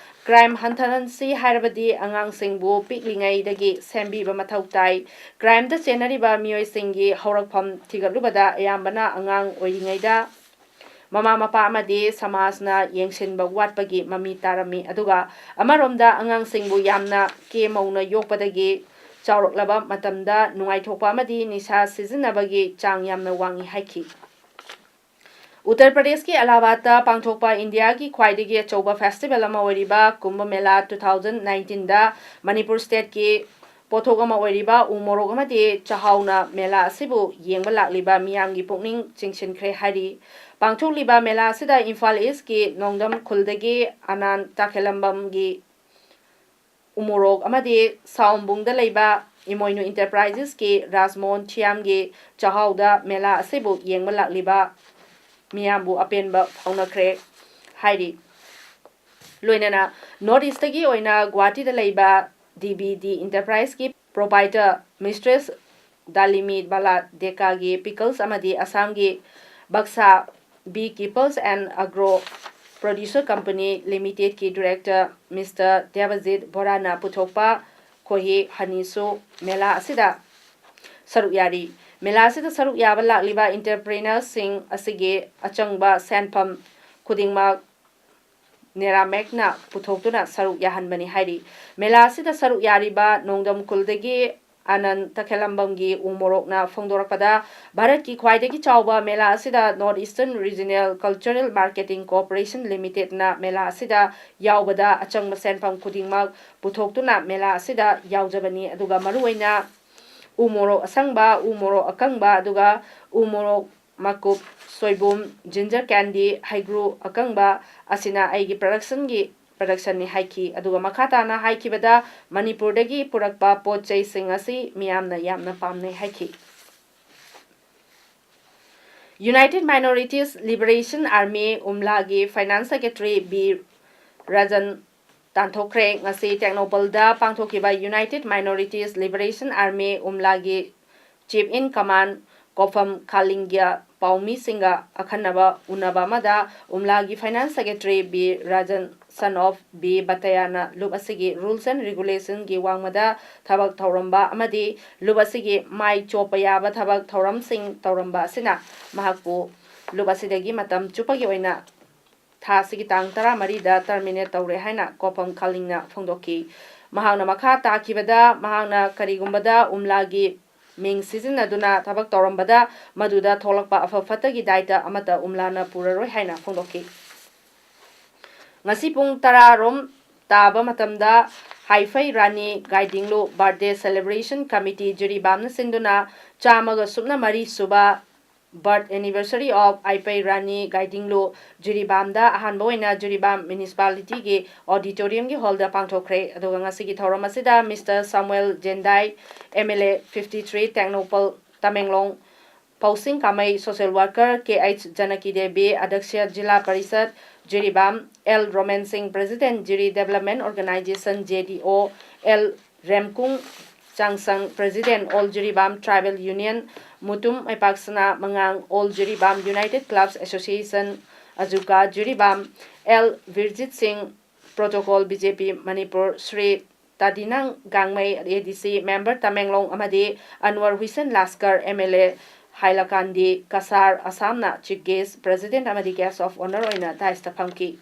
crime ꯍꯟꯊꯍꯟꯁꯤ ꯍꯥꯏꯔꯕꯗꯤ ꯑꯉꯥꯡꯁꯤꯡꯕꯨ ꯄꯤꯛꯂꯤꯉꯩꯗꯒꯤ ꯁꯦꯝꯕꯤꯕ ꯃꯊꯧ ꯇꯥꯏ꯫ Crimeꯗ ꯆꯦꯟꯅꯔꯤꯕ ꯃꯤꯑꯣꯏꯁꯤꯡꯒꯤ ꯍꯧꯔꯛꯐꯝ ꯊꯤꯒꯠꯂꯨꯕꯗ ꯑꯌꯥꯝꯕꯅ ꯑꯉꯥꯡ ꯑꯣꯏꯔꯤꯉꯩꯗ ꯃꯃꯥ ꯃꯄꯥ ꯑꯃꯗꯤ ꯁꯃꯥꯖꯅ ꯌꯦꯡꯁꯤꯟꯕ ꯋꯥꯠꯄꯒꯤ ꯃꯃꯤ ꯇꯥꯔꯝꯃꯤ꯫ ꯑꯗꯨꯒ ꯑꯃꯔꯣꯝꯗ ꯑꯉꯥꯡꯁꯤꯡꯕꯨ ꯌꯥꯝꯅ ꯀꯦ ꯃꯧꯅ ꯌꯣꯛꯄꯗꯒꯤ ꯆꯥꯎꯔꯛꯂꯕ ꯃꯇꯝꯗ ꯅꯨꯡꯉꯥꯏꯊꯣꯛꯄ ꯑꯃꯗꯤ ꯅꯤꯁꯥ ꯁꯤꯖꯤꯟꯅꯕꯒꯤ ꯆꯥꯡ ꯌꯥꯝꯅ ꯋꯥꯡꯏ ꯍꯥꯏꯈꯤ꯫ ꯎꯠꯇꯔ ꯄ꯭ꯔꯗꯦꯁꯀꯤ ꯑꯂꯥꯍꯥꯕꯥꯗꯇ ꯄꯥꯡꯊꯣꯛꯄ ꯏꯟꯗꯤꯌꯥꯒꯤ ꯈ꯭ꯋꯥꯏꯗꯒꯤ ꯑꯆꯧꯕ festival ꯑꯃ ꯑꯣꯏꯔꯤꯕ ꯀꯨꯝꯚ ꯃꯦꯂꯥ two thousand nineteenꯗ ꯃꯅꯤꯄꯨꯔ stateꯀꯤ ꯄꯣꯠꯊꯣꯛ ꯑꯃ ꯑꯣꯏꯔꯤꯕ ꯎ ꯃꯣꯔꯣꯛ ꯑꯃꯗꯤ ꯆꯥꯛꯍꯥꯎꯅ ꯃꯦꯂꯥ ꯑꯁꯤꯕꯨ ꯌꯦꯡꯕ ꯂꯥꯛꯂꯤꯕ ꯃꯤꯌꯥꯝꯒꯤ ꯄꯨꯛꯅꯤꯡ ꯆꯤꯡꯁꯤꯟꯈ꯭ꯔꯦ ꯍꯥꯏꯔꯤ꯫ ꯄꯥꯡꯊꯣꯛꯂꯤꯕ ꯃꯦꯂꯥ ꯑꯁꯤꯗ ꯏꯝꯐꯥꯜ Eastꯀꯤ ꯅꯣꯡꯗꯝ ꯈꯨꯜꯗꯒꯤ ꯑꯅꯥꯟ ꯇꯥꯈꯦꯂꯝꯕꯝꯒꯤ ꯎꯃꯣꯔꯣꯛ ꯑꯃꯗꯤ ꯁꯥꯎꯝꯕꯨꯡꯗ ꯂꯩꯕ ꯏꯃꯣꯏꯅꯨ Enterprisesꯀꯤ ꯔꯥꯖꯃꯣꯍꯟ ꯊꯤꯌꯥꯝꯒꯤ ꯆꯥꯛꯍꯥꯎꯗ ꯃꯦꯂꯥ ꯑꯁꯤꯕꯨ ꯌꯦꯡꯕ ꯂꯥꯛꯂꯤꯕ ꯃꯤꯌꯥꯝꯕꯨ ꯑꯄꯦꯟꯕ ꯐꯥꯎꯅꯈ꯭ꯔꯦ ꯍꯥꯏꯔꯤ꯫ ꯂꯣꯏꯅꯅ North Eastꯇꯒꯤ ꯑꯣꯏꯅ ꯒꯨꯋꯥꯍꯥꯇꯤꯗ ꯂꯩꯕ DBD Enterpriseꯀꯤ proprietor Mistress ꯗꯥꯂꯤꯃꯤ ꯕꯥꯂꯥ ꯗꯦꯀꯥꯒꯤ pickles ꯑꯃꯗꯤ ꯑꯁꯥꯝꯒꯤ ꯕꯛꯁꯥ B Kiples and Agro Producer Company Limitedꯀꯤ director Mister ꯗꯦꯕꯖꯤꯠ ꯕꯣꯔꯥꯅ ꯄꯨꯊꯣꯛꯄ ꯈꯣꯍꯤ ꯍꯅꯤꯁꯨ ꯃꯦꯂꯥ ꯑꯁꯤꯗ ꯁꯔꯨꯛ ꯌꯥꯔꯤ꯫ ꯃꯦꯂꯥ ꯑꯁꯤꯗ ꯁꯔꯨꯛ ꯌꯥꯕ ꯂꯥꯛꯂꯤꯕ entrepreneurꯁꯤꯡ ꯑꯁꯤꯒꯤ ꯑꯆꯪꯕ ꯁꯦꯟꯐꯝ ꯈꯨꯗꯤꯡꯃꯛ ꯅꯦꯔꯥꯃꯦꯛꯅ ꯄꯨꯊꯣꯛꯇꯨꯅ ꯁꯔꯨꯛ ꯌꯥꯍꯟꯕꯅꯤ ꯍꯥꯏꯔꯤ꯫ ꯃꯦꯂꯥ ꯑꯁꯤꯗ ꯁꯔꯨꯛ ꯌꯥꯔꯤꯕ ꯅꯣꯡꯗꯝ ꯈꯨꯜꯗꯒꯤ ꯑꯅꯟ ꯇꯈꯦꯂꯝꯕꯝꯒꯤ ꯎ ꯃꯣꯔꯣꯛꯅ ꯐꯣꯡꯗꯣꯔꯛꯄꯗ, ꯚꯥꯔꯠꯀꯤ ꯈ꯭ꯋꯥꯏꯗꯒꯤ ꯆꯥꯎꯕ ꯃꯦꯂꯥ ꯑꯁꯤꯗ North Eastern Regional Cultural Marketing Corporation Limitedꯅ ꯃꯦꯂꯥ ꯑꯁꯤꯗ ꯌꯥꯎꯕꯗ ꯑꯆꯪꯕ ꯁꯦꯟꯐꯝ ꯈꯨꯗꯤꯡꯃꯛ ꯄꯨꯊꯣꯛꯇꯨꯅ ꯃꯦꯂꯥ ꯑꯁꯤꯗ ꯌꯥꯎꯖꯕꯅꯤ꯫ ꯑꯗꯨꯒ ꯃꯔꯨꯑꯣꯏꯅ ꯎ ꯃꯣꯔꯣꯛ ꯑꯁꯪꯕ, ꯎ ꯃꯣꯔꯣꯛ ꯑꯀꯪꯕ, ꯑꯗꯨꯒ ꯎ ꯃꯣꯔꯣꯛ ꯃꯀꯨꯞ, ꯁꯣꯏꯕꯨꯝ, ginger candy, ꯍꯩꯒ꯭ꯔꯨ ꯑꯀꯪꯕ ꯑꯁꯤꯅ ꯑꯩꯒꯤ productionꯒꯤ productionꯅꯤ ꯍꯥꯏꯈꯤ꯫ ꯑꯗꯨꯒ ꯃꯈꯥ ꯇꯥꯅ ꯍꯥꯏꯈꯤꯕꯗ, ꯃꯅꯤꯄꯨꯔꯗꯒꯤ ꯄꯨꯔꯛꯄ ꯄꯣꯠ ꯆꯩꯁꯤꯡ ꯑꯁꯤ ꯃꯤꯌꯥꯝꯅ ꯌꯥꯝꯅ ꯄꯥꯝꯅꯩ ꯍꯥꯏꯈꯤ꯫ United Minorities Liberation Army, ꯎꯝꯂꯥꯒꯤ finance secretary ꯕꯤ ꯔꯖꯟ ꯇꯥꯟꯊꯣꯛꯈ꯭ꯔꯦ꯫ ꯉꯁꯤ ꯇꯦꯡꯅꯧꯄꯜꯗ ꯄꯥꯡꯊꯣꯛꯈꯤꯕ United Minorities Liberation Army, ꯎꯝꯂꯥꯒꯤ chief in command ꯀꯣꯐꯝ ꯈꯥꯂꯤꯡꯒ꯭ꯌꯥ ꯄꯥꯎꯃꯤꯁꯤꯡꯒ ꯑꯈꯟꯅꯕ ꯎꯅꯕ ꯑꯃꯗ ꯎꯝꯂꯥꯒꯤ Finance Secretary B Rajan, son of B Batayana, ꯂꯨꯞ ꯑꯁꯤꯒꯤ Rules and Regulation ꯒꯤ ꯋꯥꯡꯃꯗ ꯊꯕꯛ ꯊꯧꯔꯝꯕ ꯑꯃꯗꯤ ꯂꯨꯞ ꯑꯁꯤꯒꯤ ꯃꯥꯏ ꯆꯣꯞꯄ ꯌꯥꯕ ꯊꯕꯛ ꯊꯧꯔꯝꯁꯤꯡ ꯇꯧꯔꯝꯕ ꯑꯁꯤꯅ ꯃꯍꯥꯛꯄꯨ ꯂꯨꯞ ꯑꯁꯤꯗꯒꯤ ꯃꯇꯝ ꯆꯨꯞꯄꯒꯤ ꯑꯣꯏꯅ ꯊꯥ ꯑꯁꯤꯒꯤ ꯇꯥꯡ ꯇꯔꯥꯃꯔꯤꯗ terminate ꯇꯧꯔꯦ ꯍꯥꯏꯅ ꯀꯣꯄꯝ ꯈꯥꯂꯤꯡꯅ ꯐꯣꯡꯗꯣꯛꯈꯤ꯫ ꯃꯍꯥꯛꯅ ꯃꯈꯥ ꯇꯥꯈꯤꯕꯗ, ꯃꯍꯥꯛꯅ ꯀꯔꯤꯒꯨꯝꯕꯗ ꯎꯝꯂꯥꯒꯤ ꯃꯤꯡ ꯁꯤꯖꯤꯟꯅꯗꯨꯅ ꯊꯕꯛ ꯇꯧꯔꯝꯕꯗ ꯃꯗꯨꯗ ꯊꯣꯛꯂꯛꯄ ꯑꯐ ꯐꯠꯇꯒꯤ ꯗꯥꯏꯇ ꯑꯃꯠꯇ ꯎꯝꯂꯥꯅ ꯄꯨꯔꯔꯣꯏ ꯍꯥꯏꯅ ꯐꯣꯡꯗꯣꯛꯈꯤ꯫ ꯉꯁꯤ ꯄꯨꯡ ꯇꯔꯥ ꯔꯣꯝ ꯇꯥꯕ ꯃꯇꯝꯗ ꯍꯥꯏꯐꯩ ꯔꯥꯅꯤ ꯒꯥꯏꯗꯤꯡꯂꯨ Birthday Celebration Committee ꯖꯤꯔꯤꯕꯥꯝꯅ ꯁꯤꯟꯗꯨꯅ ꯆꯥꯝꯃꯒ ꯁꯨꯞꯅ ꯃꯔꯤ ꯁꯨꯕ Birth Anniversary of ꯍꯥꯏꯐꯩ ꯔꯥꯅꯤ ꯒꯥꯏꯗꯤꯡꯂꯨ ꯖꯤꯔꯤꯕꯥꯝꯗ ꯑꯍꯥꯟꯕ ꯑꯣꯏꯅ ꯖꯤꯔꯤꯕꯥꯝ Municipality ꯒꯤ auditorium ꯒꯤ hall ꯗ ꯄꯥꯡꯊꯣꯛꯈ꯭ꯔꯦ꯫ ꯑꯗꯨꯒ ꯉꯁꯤꯒꯤ ꯊꯧꯔꯝ ꯑꯁꯤꯗ Mister Samuel Jendai, M L A fifty three Tengnoupal, Tamenglong, ꯄꯥꯎꯁꯤꯡ ꯀꯥꯃꯩ, social worker K H Janaki Devi, ꯑꯗ꯭ꯌꯛꯁ ꯖꯤꯂꯥ parishad Jiribam, L Roman Singh, President ꯖꯤꯔꯤ Development Organization J D O, L ꯔꯦꯝꯀꯨꯡ ꯆꯥꯡꯁꯪ, President All Jiribam Tribal Union, Mutum ꯃꯩꯄꯥꯛꯁꯅꯥ ꯃꯉꯥꯡ, All Jiribam United Clubs Association, ꯑꯖꯨꯀꯥ Jiribam, L ꯕꯤꯔꯖꯤꯠ ꯁꯤꯡ, Protocol B J P Manipur, Shri ꯇꯥꯗꯤꯅꯥꯡ ꯒꯥꯡꯃꯩ, A D C member Tamenglong, ꯑꯃꯗꯤ ꯑꯟꯋꯔ ꯍꯨꯏꯁꯦꯟ ꯂꯥꯁꯀꯔ, M L A ꯍꯥꯏꯂꯀꯥꯟꯗꯤ Cachar, ꯑꯁꯥꯝꯅ Chief Guest, President ꯑꯃꯗꯤ Guest of Honour ꯑꯣꯏꯅ dais ꯇ ꯐꯝꯈꯤ꯫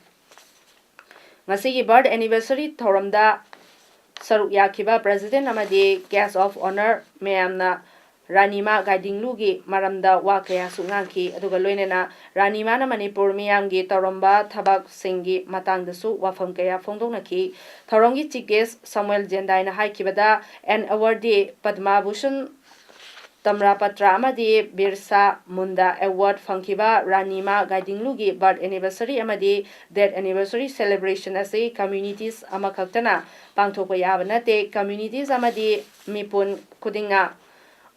ꯉꯁꯤꯒꯤ Birth Anniversary ꯊꯧꯔꯝꯗ ꯁꯔꯨꯛ ꯌꯥꯈꯤꯕ President ꯑꯃꯗꯤ Guest of Honour ꯃꯌꯥꯝꯅ ꯔꯥꯅꯤꯃꯥ ꯒꯥꯏꯗꯤꯡꯂꯨꯒꯤ ꯃꯔꯝꯗ ꯋꯥ ꯀꯌꯥꯁꯨ ꯉꯥꯡꯈꯤ꯫ ꯑꯗꯨꯒ ꯂꯣꯏꯅꯅ ꯔꯥꯅꯤꯃꯥꯅ ꯃꯅꯤꯄꯨꯔ ꯃꯤꯌꯥꯝꯒꯤ ꯇꯧꯔꯝꯕ ꯊꯕꯛꯁꯤꯡꯒꯤ ꯃꯇꯥꯡꯗꯁꯨ ꯋꯥꯐꯝ ꯀꯌꯥ ꯐꯣꯡꯗꯣꯛꯅꯈꯤ꯫ ꯊꯧꯔꯝꯒꯤ Chief Guest Samuel Jendai ꯅ ꯍꯥꯏꯈꯤꯕꯗ, an awardee Padma Bhushan, Tamra Patra ꯑꯃꯗꯤ Birsa Munda Award ꯐꯪꯈꯤꯕ ꯔꯥꯅꯤꯃꯥ ꯒꯥꯏꯗꯤꯡꯂꯨꯒꯤ Birth Anniversary ꯑꯃꯗꯤ Death Anniversary Celebration ꯑꯁꯤ communities ꯑꯃꯈꯛꯇꯅ ꯄꯥꯡꯊꯣꯛꯄ ꯌꯥꯕ ꯅꯠꯇꯦ꯫ Communities ꯑꯃꯗꯤ ꯃꯤꯄꯨꯝ ꯈꯨꯗꯤꯡꯅ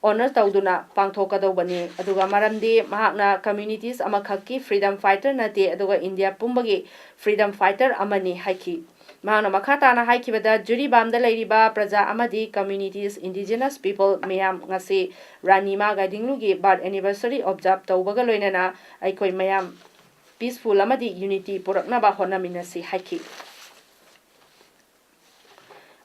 honour ꯇꯧꯗꯨꯅ ꯄꯥꯡꯊꯣꯛꯀꯗꯧꯕꯅꯤ꯫ ꯑꯗꯨꯒ ꯃꯔꯝꯗꯤ ꯃꯍꯥꯛꯅ communities ꯑꯃꯈꯛꯀꯤ freedom fighter ꯅꯠꯇꯦ, ꯑꯗꯨꯒ ꯏꯟꯗꯤꯌꯥ ꯄꯨꯝꯕꯒꯤ freedom fighter ꯑꯃꯅꯤ ꯍꯥꯏꯈꯤ꯫ ꯃꯍꯥꯛꯅ ꯃꯈꯥ ꯇꯥꯅ ꯍꯥꯏꯈꯤꯕꯗ, ꯖꯤꯔꯤꯕꯥꯝꯗ ꯂꯩꯔꯤꯕ ꯄ꯭ꯔꯖꯥ ꯑꯃꯗꯤ communities, indigenous people ꯃꯌꯥꯝ ꯉꯁꯤ ꯔꯥꯅꯤꯃꯥ ꯒꯥꯏꯗꯤꯡꯂꯨꯒꯤ birth anniversary observe ꯇꯧꯕꯒ ꯂꯣꯏꯅꯅ ꯑꯩꯈꯣꯏ ꯃꯌꯥꯝ peaceful ꯑꯃꯗꯤ unity ꯄꯨꯔꯛꯅꯕ ꯍꯣꯠꯅꯃꯤꯟꯅꯁꯤ ꯍꯥꯏꯈꯤ꯫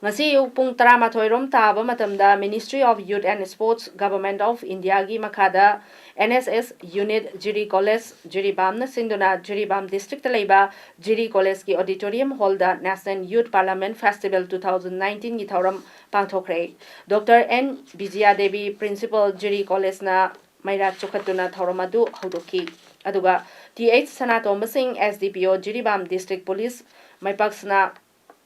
ꯉꯁꯤ ꯑꯌꯨꯛ ꯄꯨꯡ ꯇꯔꯥꯃꯥꯊꯣꯏ ꯔꯣꯝ ꯇꯥꯕ ꯃꯇꯝꯗ Ministry of Youth and Sports, Government of Indiaꯒꯤ ꯃꯈꯥꯗ N S S unit ꯖꯤꯔꯤ College, ꯖꯤꯔꯤꯕꯥꯝꯅ ꯁꯤꯟꯗꯨꯅ ꯖꯤꯔꯤꯕꯥꯝ districtꯇ ꯂꯩꯕ ꯖꯤꯔꯤ Collegeꯀꯤ auditorium hallꯗ National Youth Parliament Festival two thousand nineteenꯒꯤ ꯊꯧꯔꯝ ꯄꯥꯡꯊꯣꯛꯈ꯭ꯔꯦ꯫ Doctor N ꯕꯤꯖꯌꯥꯗꯦꯕꯤ, Principal, ꯖꯤꯔꯤ Collegeꯅ ꯃꯩꯔꯥ ꯆꯨꯈꯠꯇꯨꯅ ꯊꯧꯔꯝ ꯑꯗꯨ ꯍꯧꯗꯣꯛꯈꯤ꯫ ꯑꯗꯨꯒ ꯇꯤ ꯑꯩꯆ ꯁꯅꯥꯇꯣꯝꯕ ꯁꯤꯡ, S D P O, Jiribam District Police, ꯃꯥꯏꯄꯥꯛꯁꯅꯥ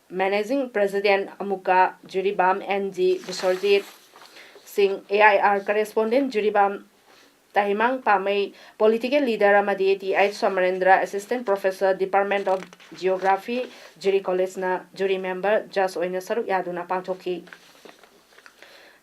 Managing President, ꯑꯃꯨꯛꯀ ꯖꯤꯔꯤꯕꯥꯝ, N G ꯕꯤꯁ꯭ꯋꯖꯤꯠ ꯁꯤꯡ, A I R correspondent, Jiribam, Tahimang Pamei, political leader ꯑꯃꯗꯤ T H Somarendra, Assistant Professor, Department of Geography, Jiri Collegeꯅ jury member, judge ꯑꯣꯏꯅ ꯁꯔꯨꯛ ꯌꯥꯗꯨꯅ ꯄꯥꯡꯊꯣꯛꯈꯤ꯫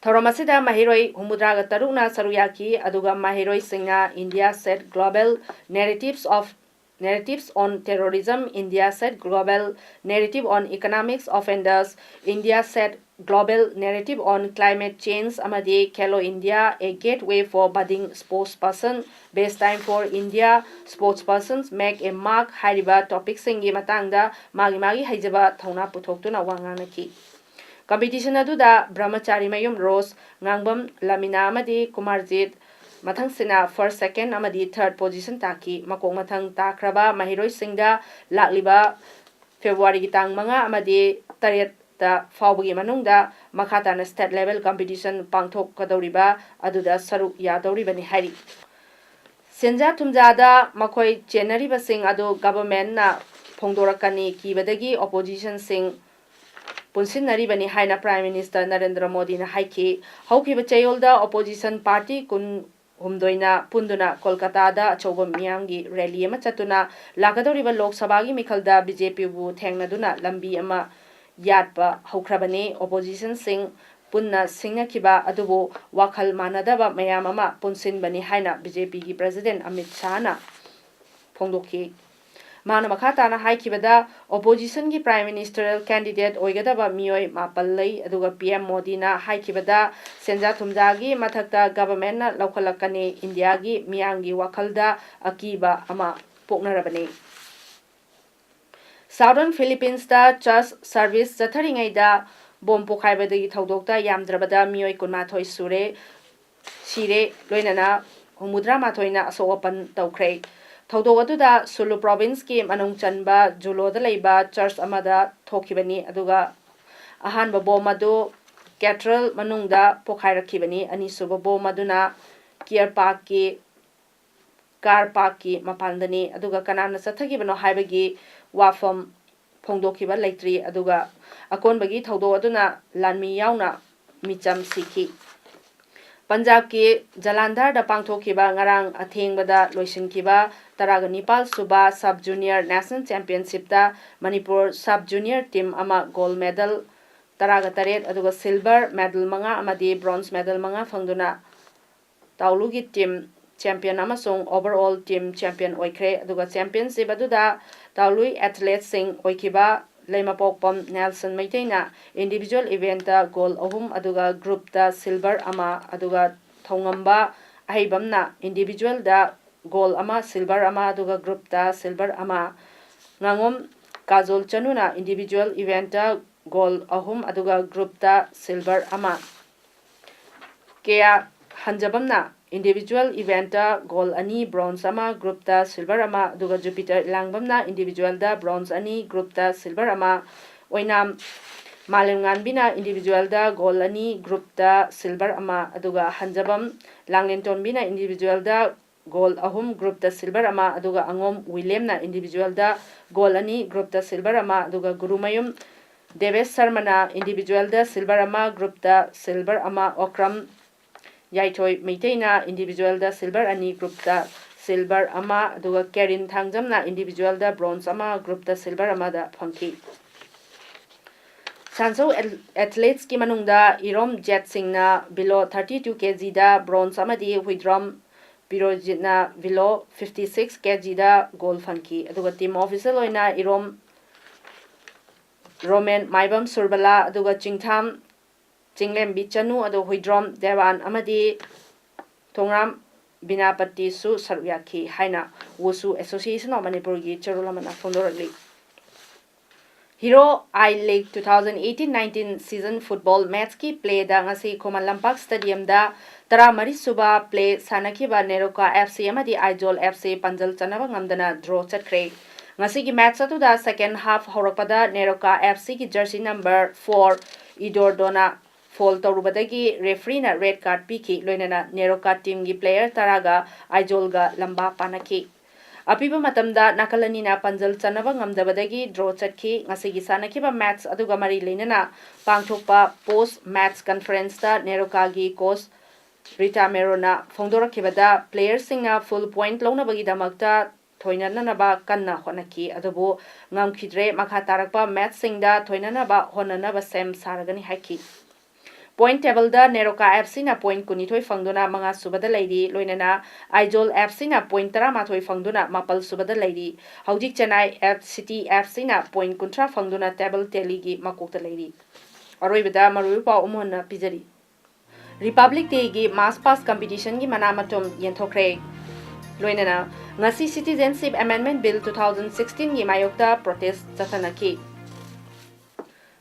ꯊꯧꯔꯝ ꯑꯁꯤꯗ ꯃꯍꯩꯔꯣꯏ ꯍꯨꯝꯐꯨꯇꯔꯥꯒ ꯇꯔꯨꯛꯅ ꯁꯔꯨꯛ ꯌꯥꯈꯤ, ꯑꯗꯨꯒ ꯃꯍꯩꯔꯣꯏꯁꯤꯡꯅ India set global narratives of, narratives on terrorism, India set global narrative on economics offenders, India set global narrative on climate change ꯑꯃꯗꯤ Khelo India, a gateway for budding sportsperson, best time for India sportspersons make a mark ꯍꯥꯏꯔꯤꯕ topicꯁꯤꯡꯒꯤ ꯃꯇꯥꯡꯗ ꯃꯥꯒꯤ ꯃꯥꯒꯤ ꯍꯩꯖꯕ ꯊꯧꯅꯥ ꯄꯨꯊꯣꯛꯇꯨꯅ ꯋꯥ ꯉꯥꯡꯅꯈꯤ꯫ Competition ꯑꯗꯨꯗ ꯕ꯭ꯔꯍꯃꯆꯥꯔꯤ ꯃꯌꯨꯝ ꯔꯣꯁ, ꯉꯥꯡꯕꯝ ꯂꯃꯤꯅꯥ ꯑꯃꯗꯤ ꯀꯨꯃꯥꯔꯖꯤꯠ ꯃꯊꯪꯁꯤꯠꯅ first, second ꯑꯃꯗꯤ third position ꯇꯥꯈꯤ꯫ ꯃꯀꯣꯛ ꯃꯊꯪ ꯇꯥꯈ꯭ꯔꯕ ꯃꯍꯩꯔꯣꯏꯁꯤꯡꯗ ꯂꯥꯛꯂꯤꯕ Februaryꯒꯤ ꯇꯥꯡ ꯃꯉꯥ ꯑꯃꯗꯤ ꯇꯔꯦꯠꯇ ꯐꯥꯎꯕꯒꯤ ꯃꯅꯨꯡꯗ ꯃꯈꯥ ꯇꯥꯅ state level competition ꯄꯥꯡꯊꯣꯛꯀꯗꯧꯔꯤꯕ ꯑꯗꯨꯗ ꯁꯔꯨꯛ ꯌꯥꯗꯧꯔꯤꯕꯅꯤ ꯍꯥꯏꯔꯤ꯫ ꯁꯦꯟꯖꯥ ꯊꯨꯝꯖꯥꯗ ꯃꯈꯣꯏ ꯆꯦꯟꯅꯔꯤꯕꯁꯤꯡ ꯑꯗꯨ governmentꯅ ꯐꯣꯡꯗꯣꯔꯛꯀꯅꯤ ꯀꯤꯕꯗꯒꯤ oppositionꯁꯤꯡ ꯄꯨꯟꯁꯤꯟꯅꯔꯤꯕꯅꯤ ꯍꯥꯏꯅ Prime Minister ꯅꯔꯦꯟꯗ꯭ꯔ ꯃꯣꯗꯤꯅ ꯍꯥꯏꯈꯤ꯫ ꯍꯧꯈꯤꯕ ꯆꯌꯣꯜꯗ opposition party ꯀꯨꯟ ꯍꯨꯝꯗꯣꯏꯅ ꯄꯨꯟꯗꯨꯅ ꯀꯣꯜꯀꯇꯥꯗ ꯑꯆꯧꯕ ꯃꯤꯌꯥꯝꯒꯤ rally ꯑꯃ ꯆꯠꯇꯨꯅ ꯂꯥꯛꯀꯗꯧꯔꯤꯕ ꯂꯣꯛ ꯁꯚꯥꯒꯤ ꯃꯤꯈꯜꯗ BJPꯕꯨ ꯊꯦꯡꯅꯗꯨꯅ ꯂꯝꯕꯤ ꯑꯃ ꯌꯥꯠꯄ ꯍꯧꯈ꯭ꯔꯕꯅꯤ꯫ Oppositionꯁꯤꯡ ꯄꯨꯟꯅ ꯁꯤꯡꯅꯈꯤꯕ ꯑꯗꯨꯕꯨ ꯋꯥꯈꯜ ꯃꯥꯟꯅꯗꯕ ꯃꯌꯥꯝ ꯑꯃ ꯄꯨꯟꯁꯤꯟꯕꯅꯤ ꯍꯥꯏꯅ BJPꯒꯤ President ꯑꯃꯤꯠ ꯁꯥꯍꯅ ꯐꯣꯡꯗꯣꯛꯈꯤ꯫ ꯃꯥꯅ ꯃꯈꯥ ꯇꯥꯅ ꯍꯥꯏꯈꯤꯕꯗ, oppositionꯒꯤ Prime Ministerial candidate ꯑꯣꯏꯒꯗꯕ ꯃꯤꯑꯣꯏ ꯃꯥꯄꯜ ꯂꯩ, ꯑꯗꯨꯒ PM ꯃꯣꯗꯤꯅ ꯍꯥꯏꯈꯤꯕꯗ, ꯁꯦꯟꯖꯥ ꯊꯨꯝꯖꯥꯒꯤ ꯃꯊꯛꯇ governmentꯅ ꯂꯧꯈꯠꯂꯛꯀꯅꯤ, ꯏꯟꯗꯤꯌꯥꯒꯤ ꯃꯤꯌꯥꯝꯒꯤ ꯋꯥꯈꯜꯗ ꯑꯀꯤꯕ ꯑꯃ ꯄꯣꯛꯅꯔꯕꯅꯤ꯫ Southern Philippines ꯇ church service ꯆꯠꯊꯔꯤꯉꯩꯗ bomb ꯄꯣꯈꯥꯏꯕꯗꯒꯤ ꯊꯧꯗꯣꯛꯇ ꯌꯥꯝꯗ꯭ꯔꯕꯗ ꯃꯤꯑꯣꯏ ꯀꯨꯟꯃꯥꯊꯣꯏ ꯁꯨꯔꯦ, ꯁꯤꯔꯦ, ꯂꯣꯏꯅꯅ ꯍꯨꯝꯐꯨꯇꯔꯥ ꯃꯥꯊꯣꯏꯅ ꯑꯁꯣꯛ ꯑꯄꯟ ꯇꯧꯈ꯭ꯔꯦ꯫ ꯊꯧꯗꯣꯛ ꯑꯗꯨꯗ Sulu provinceꯀꯤ ꯃꯅꯨꯡ ꯆꯟꯕ ꯖꯨꯂꯣꯗ ꯂꯩꯕ church ꯑꯃꯗ ꯊꯣꯛꯈꯤꯕꯅꯤ, ꯑꯗꯨꯒ ꯑꯍꯥꯟꯕ bomb ꯑꯗꯨ cathedral ꯃꯅꯨꯡꯗ ꯄꯣꯈꯥꯏꯔꯛꯈꯤꯕꯅꯤ꯫ ꯑꯅꯤꯁꯨꯕ bomb ꯑꯗꯨꯅ car parkꯀꯤ, car parkꯀꯤ ꯃꯄꯥꯟꯗꯅꯤ, ꯑꯗꯨꯒ ꯀꯅꯥꯅ ꯆꯠꯊꯈꯤꯕꯅꯣ ꯍꯥꯏꯕꯒꯤ ꯋꯥꯐꯝ ꯐꯣꯡꯗꯣꯛꯈꯤꯕ ꯂꯩꯇ꯭ꯔꯤ꯫ ꯑꯗꯨꯒ ꯑꯀꯣꯟꯕꯒꯤ ꯊꯧꯗꯣꯛ ꯑꯗꯨꯅ ꯂꯥꯟꯃꯤ ꯌꯥꯎꯅ ꯃꯤꯆꯝ ꯁꯤꯈꯤ꯫ ꯄꯟꯖꯥꯕꯀꯤ ꯖꯂꯥꯟꯙꯔꯗ ꯄꯥꯡꯊꯣꯛꯈꯤꯕ ꯉꯔꯥꯡ ꯑꯊꯦꯡꯕꯗ ꯂꯣꯏꯁꯤꯟꯈꯤꯕ ꯇꯔꯥꯒ ꯅꯤꯄꯥꯜ ꯁꯨꯕ sub junior national championshipꯇ Manipur sub junior team ꯑꯃ gold medal ꯇꯔꯥꯒ ꯇꯔꯦꯠ, ꯑꯗꯨꯒ silver medal ꯃꯉꯥ ꯑꯃꯗꯤ bronze medal ꯃꯉꯥ ꯐꯪꯗꯨꯅ ꯇꯥꯎꯂꯨꯒꯤ team champion ꯑꯃꯁꯨꯡ overall team champion ꯑꯣꯏꯈ꯭ꯔꯦ꯫ ꯑꯗꯨꯒ championship ꯑꯗꯨꯗ ꯇꯥꯎꯂꯨꯏ athleteꯁꯤꯡ ꯑꯣꯏꯈꯤꯕ ꯂꯩꯃꯄꯣꯛꯄꯝ ꯅꯦꯜꯁꯟ ꯃꯩꯇꯩꯅ individual eventꯇ gold ꯑꯍꯨꯝ, ꯑꯗꯨꯒ groupꯇ silver ꯑꯃ, ꯑꯗꯨꯒ ꯊꯧꯉꯝꯕ ꯑꯍꯩꯕꯝꯅ individualꯗ gold ꯑꯃ, silver ꯑꯃ, ꯑꯗꯨꯒ groupꯇ silver ꯑꯃ, ꯉꯥꯉꯣꯝ ꯀꯥꯖꯣꯜ ꯆꯅꯨꯅ individual eventꯇ gold ꯑꯍꯨꯝ, ꯑꯗꯨꯒ groupꯇ silver ꯑꯃ, ꯀꯦ ꯑꯥꯔ ꯍꯟꯖꯕꯝꯅ individual eventꯇ gold ꯑꯅꯤ, bronze ꯑꯃ, groupꯇ silver ꯑꯃ, ꯑꯗꯨꯒ ꯖꯨꯄꯤꯇꯔ ꯏꯂꯥꯡꯕꯝꯅ individualꯗ bronze ꯑꯅꯤ, groupꯇ silver ꯑꯃ, ꯑꯣꯏꯅꯥꯝ ꯃꯥꯂꯦꯝꯉꯥꯟꯕꯤꯅ individualꯗ gold ꯑꯅꯤ, groupꯇ silver ꯑꯃ, ꯑꯗꯨꯒ ꯍꯟꯖꯕꯝ ꯂꯥꯡꯂꯦꯟꯇꯣꯟꯕꯤꯅ individualꯗ gold ꯑꯍꯨꯝ, groupꯇ silver ꯑꯃ, ꯑꯗꯨꯒ ꯑꯉꯣꯝ ꯋꯤꯂꯤꯌꯝꯅ individualꯗ gold ꯑꯅꯤ, groupꯇ silver ꯑꯃ, ꯑꯗꯨꯒ ꯒꯨꯔꯨꯃꯌꯨꯝ ꯗꯦꯕꯦꯁ ꯁꯔꯃꯅ individualꯗ silver ꯑꯃ, groupꯇ silver ꯑꯃ, ꯑꯣꯀ꯭ꯔꯝ ꯌꯥꯏꯊꯣꯏ ꯃꯩꯇꯩꯅ individualꯗ silver ꯑꯅꯤ, groupꯇ silver ꯑꯃ, ꯑꯗꯨꯒ ꯀꯦꯔꯤꯟ ꯊꯥꯡꯖꯝꯅ individualꯗ bronze ꯑꯃ, groupꯇ silver ꯑꯃꯗ ꯐꯪꯈꯤ꯫ ꯁꯥꯟꯁꯧ ꯑꯦꯊ-, athletesꯀꯤ ꯃꯅꯨꯡꯗ ꯏꯔꯣꯝ ꯖꯦꯠ ꯁꯤꯡꯅ below thirty two kgꯗ bronze ꯑꯃꯗꯤ Huidrom ꯄꯤꯔꯣꯖꯤꯠꯅ below fifty six kgꯗ gold ꯐꯪꯈꯤ꯫ ꯑꯗꯨꯒ team official ꯑꯣꯏꯅ ꯏꯔꯣꯝ ꯔꯣꯃꯦꯟ, ꯃꯥꯏꯕꯝ ꯁꯨꯔꯕꯂꯥ, ꯑꯗꯨꯒ ꯆꯤꯡꯊꯥꯝ ꯆꯤꯡꯂꯦꯝꯕꯤ ꯆꯅꯨ, ꯑꯗꯨꯒ ꯍꯨꯏꯗ꯭ꯔꯣꯝ ꯗꯦꯋꯥꯟ ꯑꯃꯗꯤ ꯊꯣꯡꯔꯥꯝ ꯕꯤꯅꯥꯄꯇꯤꯁꯨ ꯁꯔꯨꯛ ꯌꯥꯈꯤ ꯍꯥꯏꯅ Wushu Association of ꯃꯅꯤꯄꯨꯔꯒꯤ ꯆꯦꯔꯣꯜ ꯑꯃꯅ ꯐꯣꯡꯗꯣꯔꯛꯂꯤ꯫ Hero I League two thousand eighteen nineteen season football matchꯀꯤ playꯗ ꯉꯁꯤ ꯈꯨꯃꯟ ꯂꯝꯄꯥꯛ stadiumꯗ ꯇꯔꯥꯃꯔꯤ ꯁꯨꯕ play ꯁꯥꯟꯅꯈꯤꯕ ꯅꯦꯔꯣꯀꯥ F C ꯑꯃꯗꯤ ꯑꯥꯏꯖꯣꯜ F C ꯄꯥꯟꯖꯜ ꯆꯟꯅꯕ ꯉꯝꯗꯅ draw ꯆꯠꯈ꯭ꯔꯦ꯫ ꯉꯁꯤꯒꯤ match ꯑꯗꯨꯗ second half ꯍꯧꯔꯛꯄꯗ NEROCA F Cꯒꯤ jersey number four ꯏꯗꯣꯔꯗꯣꯅ foul ꯇꯧꯔꯨꯕꯗꯒꯤ refereeꯅ red card ꯄꯤꯈꯤ꯫ ꯂꯣꯏꯅꯅ ꯅꯦꯔꯣꯀꯥ teamꯒꯤ player ꯇꯔꯥꯒ ꯑꯥꯏꯖꯣꯜꯒ ꯂꯝꯕꯥ ꯄꯥꯅꯈꯤ꯫ ꯑꯄꯤꯕ ꯃꯇꯝꯗ ꯅꯥꯀꯜ ꯑꯅꯤꯅ ꯄꯥꯟꯖꯜ ꯆꯟꯅꯕ ꯉꯝꯗꯕꯗꯒꯤ draw ꯆꯠꯈꯤ꯫ ꯉꯁꯤꯒꯤ ꯁꯥꯟꯅꯈꯤꯕ match ꯑꯗꯨꯒ ꯃꯔꯤ ꯂꯩꯅꯅ ꯄꯥꯡꯊꯣꯛꯄ post match conferenceꯇ ꯅꯦꯔꯣꯀꯥꯒꯤ coach Rita ꯃꯦꯔꯣꯅ ꯐꯣꯡꯗꯣꯔꯛꯈꯤꯕꯗ, playerꯁꯤꯡꯅ full point ꯂꯧꯅꯕꯒꯤꯗꯃꯛꯇ ꯊꯣꯏꯅꯅꯅꯕ ꯀꯟꯅ ꯍꯣꯠꯅꯈꯤ, ꯑꯗꯨꯕꯨ ꯉꯝꯈꯤꯗ꯭ꯔꯦ꯫ ꯃꯈꯥ ꯇꯥꯔꯛꯄ matchꯁꯤꯡꯗ ꯊꯣꯏꯅꯅꯕ ꯍꯣꯠꯅꯅꯕ ꯁꯦꯝ ꯁꯥꯔꯒꯅꯤ ꯍꯥꯏꯈꯤ꯫ Point tableꯗ ꯅꯦꯔꯣꯀꯥ F Cꯅ point ꯀꯨꯟꯅꯤꯊꯣꯏ ꯐꯪꯗꯨꯅ ꯃꯉꯥ ꯁꯨꯕꯗ ꯂꯩꯔꯤ, ꯂꯣꯏꯅꯅ ꯑꯥꯏꯖꯣꯜ F Cꯅ point ꯇꯔꯥꯃꯥꯊꯣꯏ ꯐꯪꯗꯨꯅ ꯃꯥꯄꯜ ꯁꯨꯕꯗ ꯂꯩꯔꯤ꯫ ꯍꯧꯖꯤꯛ Chennai F, city F Cꯅ point ꯀꯨꯟꯊ꯭ꯔꯥ ꯐꯪꯗꯨꯅ table tallyꯒꯤ ꯃꯀꯣꯛꯇ ꯂꯩꯔꯤ꯫ ꯑꯔꯣꯏꯕꯗ ꯃꯔꯨꯑꯣꯏꯕ ꯄꯥꯎ ꯑꯃꯨꯛ ꯍꯟꯅ ꯄꯤꯖꯔꯤ꯫ Republic Dayꯒꯤ mass pass competitionꯒꯤ ꯃꯅꯥ ꯃꯊꯨꯝ ꯌꯦꯟꯊꯣꯛꯈ꯭ꯔꯦ꯫ ꯂꯣꯏꯅꯅ ꯉꯁꯤ Citizenship Amendment Bill two thousand sixteenꯒꯤ ꯃꯥꯌꯣꯛꯇ protest ꯆꯠꯊꯅꯈꯤ꯫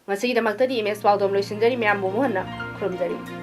ꯉꯁꯤꯒꯤꯗꯃꯛꯇꯗꯤ ꯏꯃꯦꯖ ꯄꯥꯎꯗꯝ ꯂꯣꯏꯁꯤꯟꯖꯔꯤ꯫ ꯃꯌꯥꯝꯕꯨ ꯑꯃꯨꯛ ꯍꯟꯅ ꯈꯨꯔꯨꯝꯖꯔꯤ꯫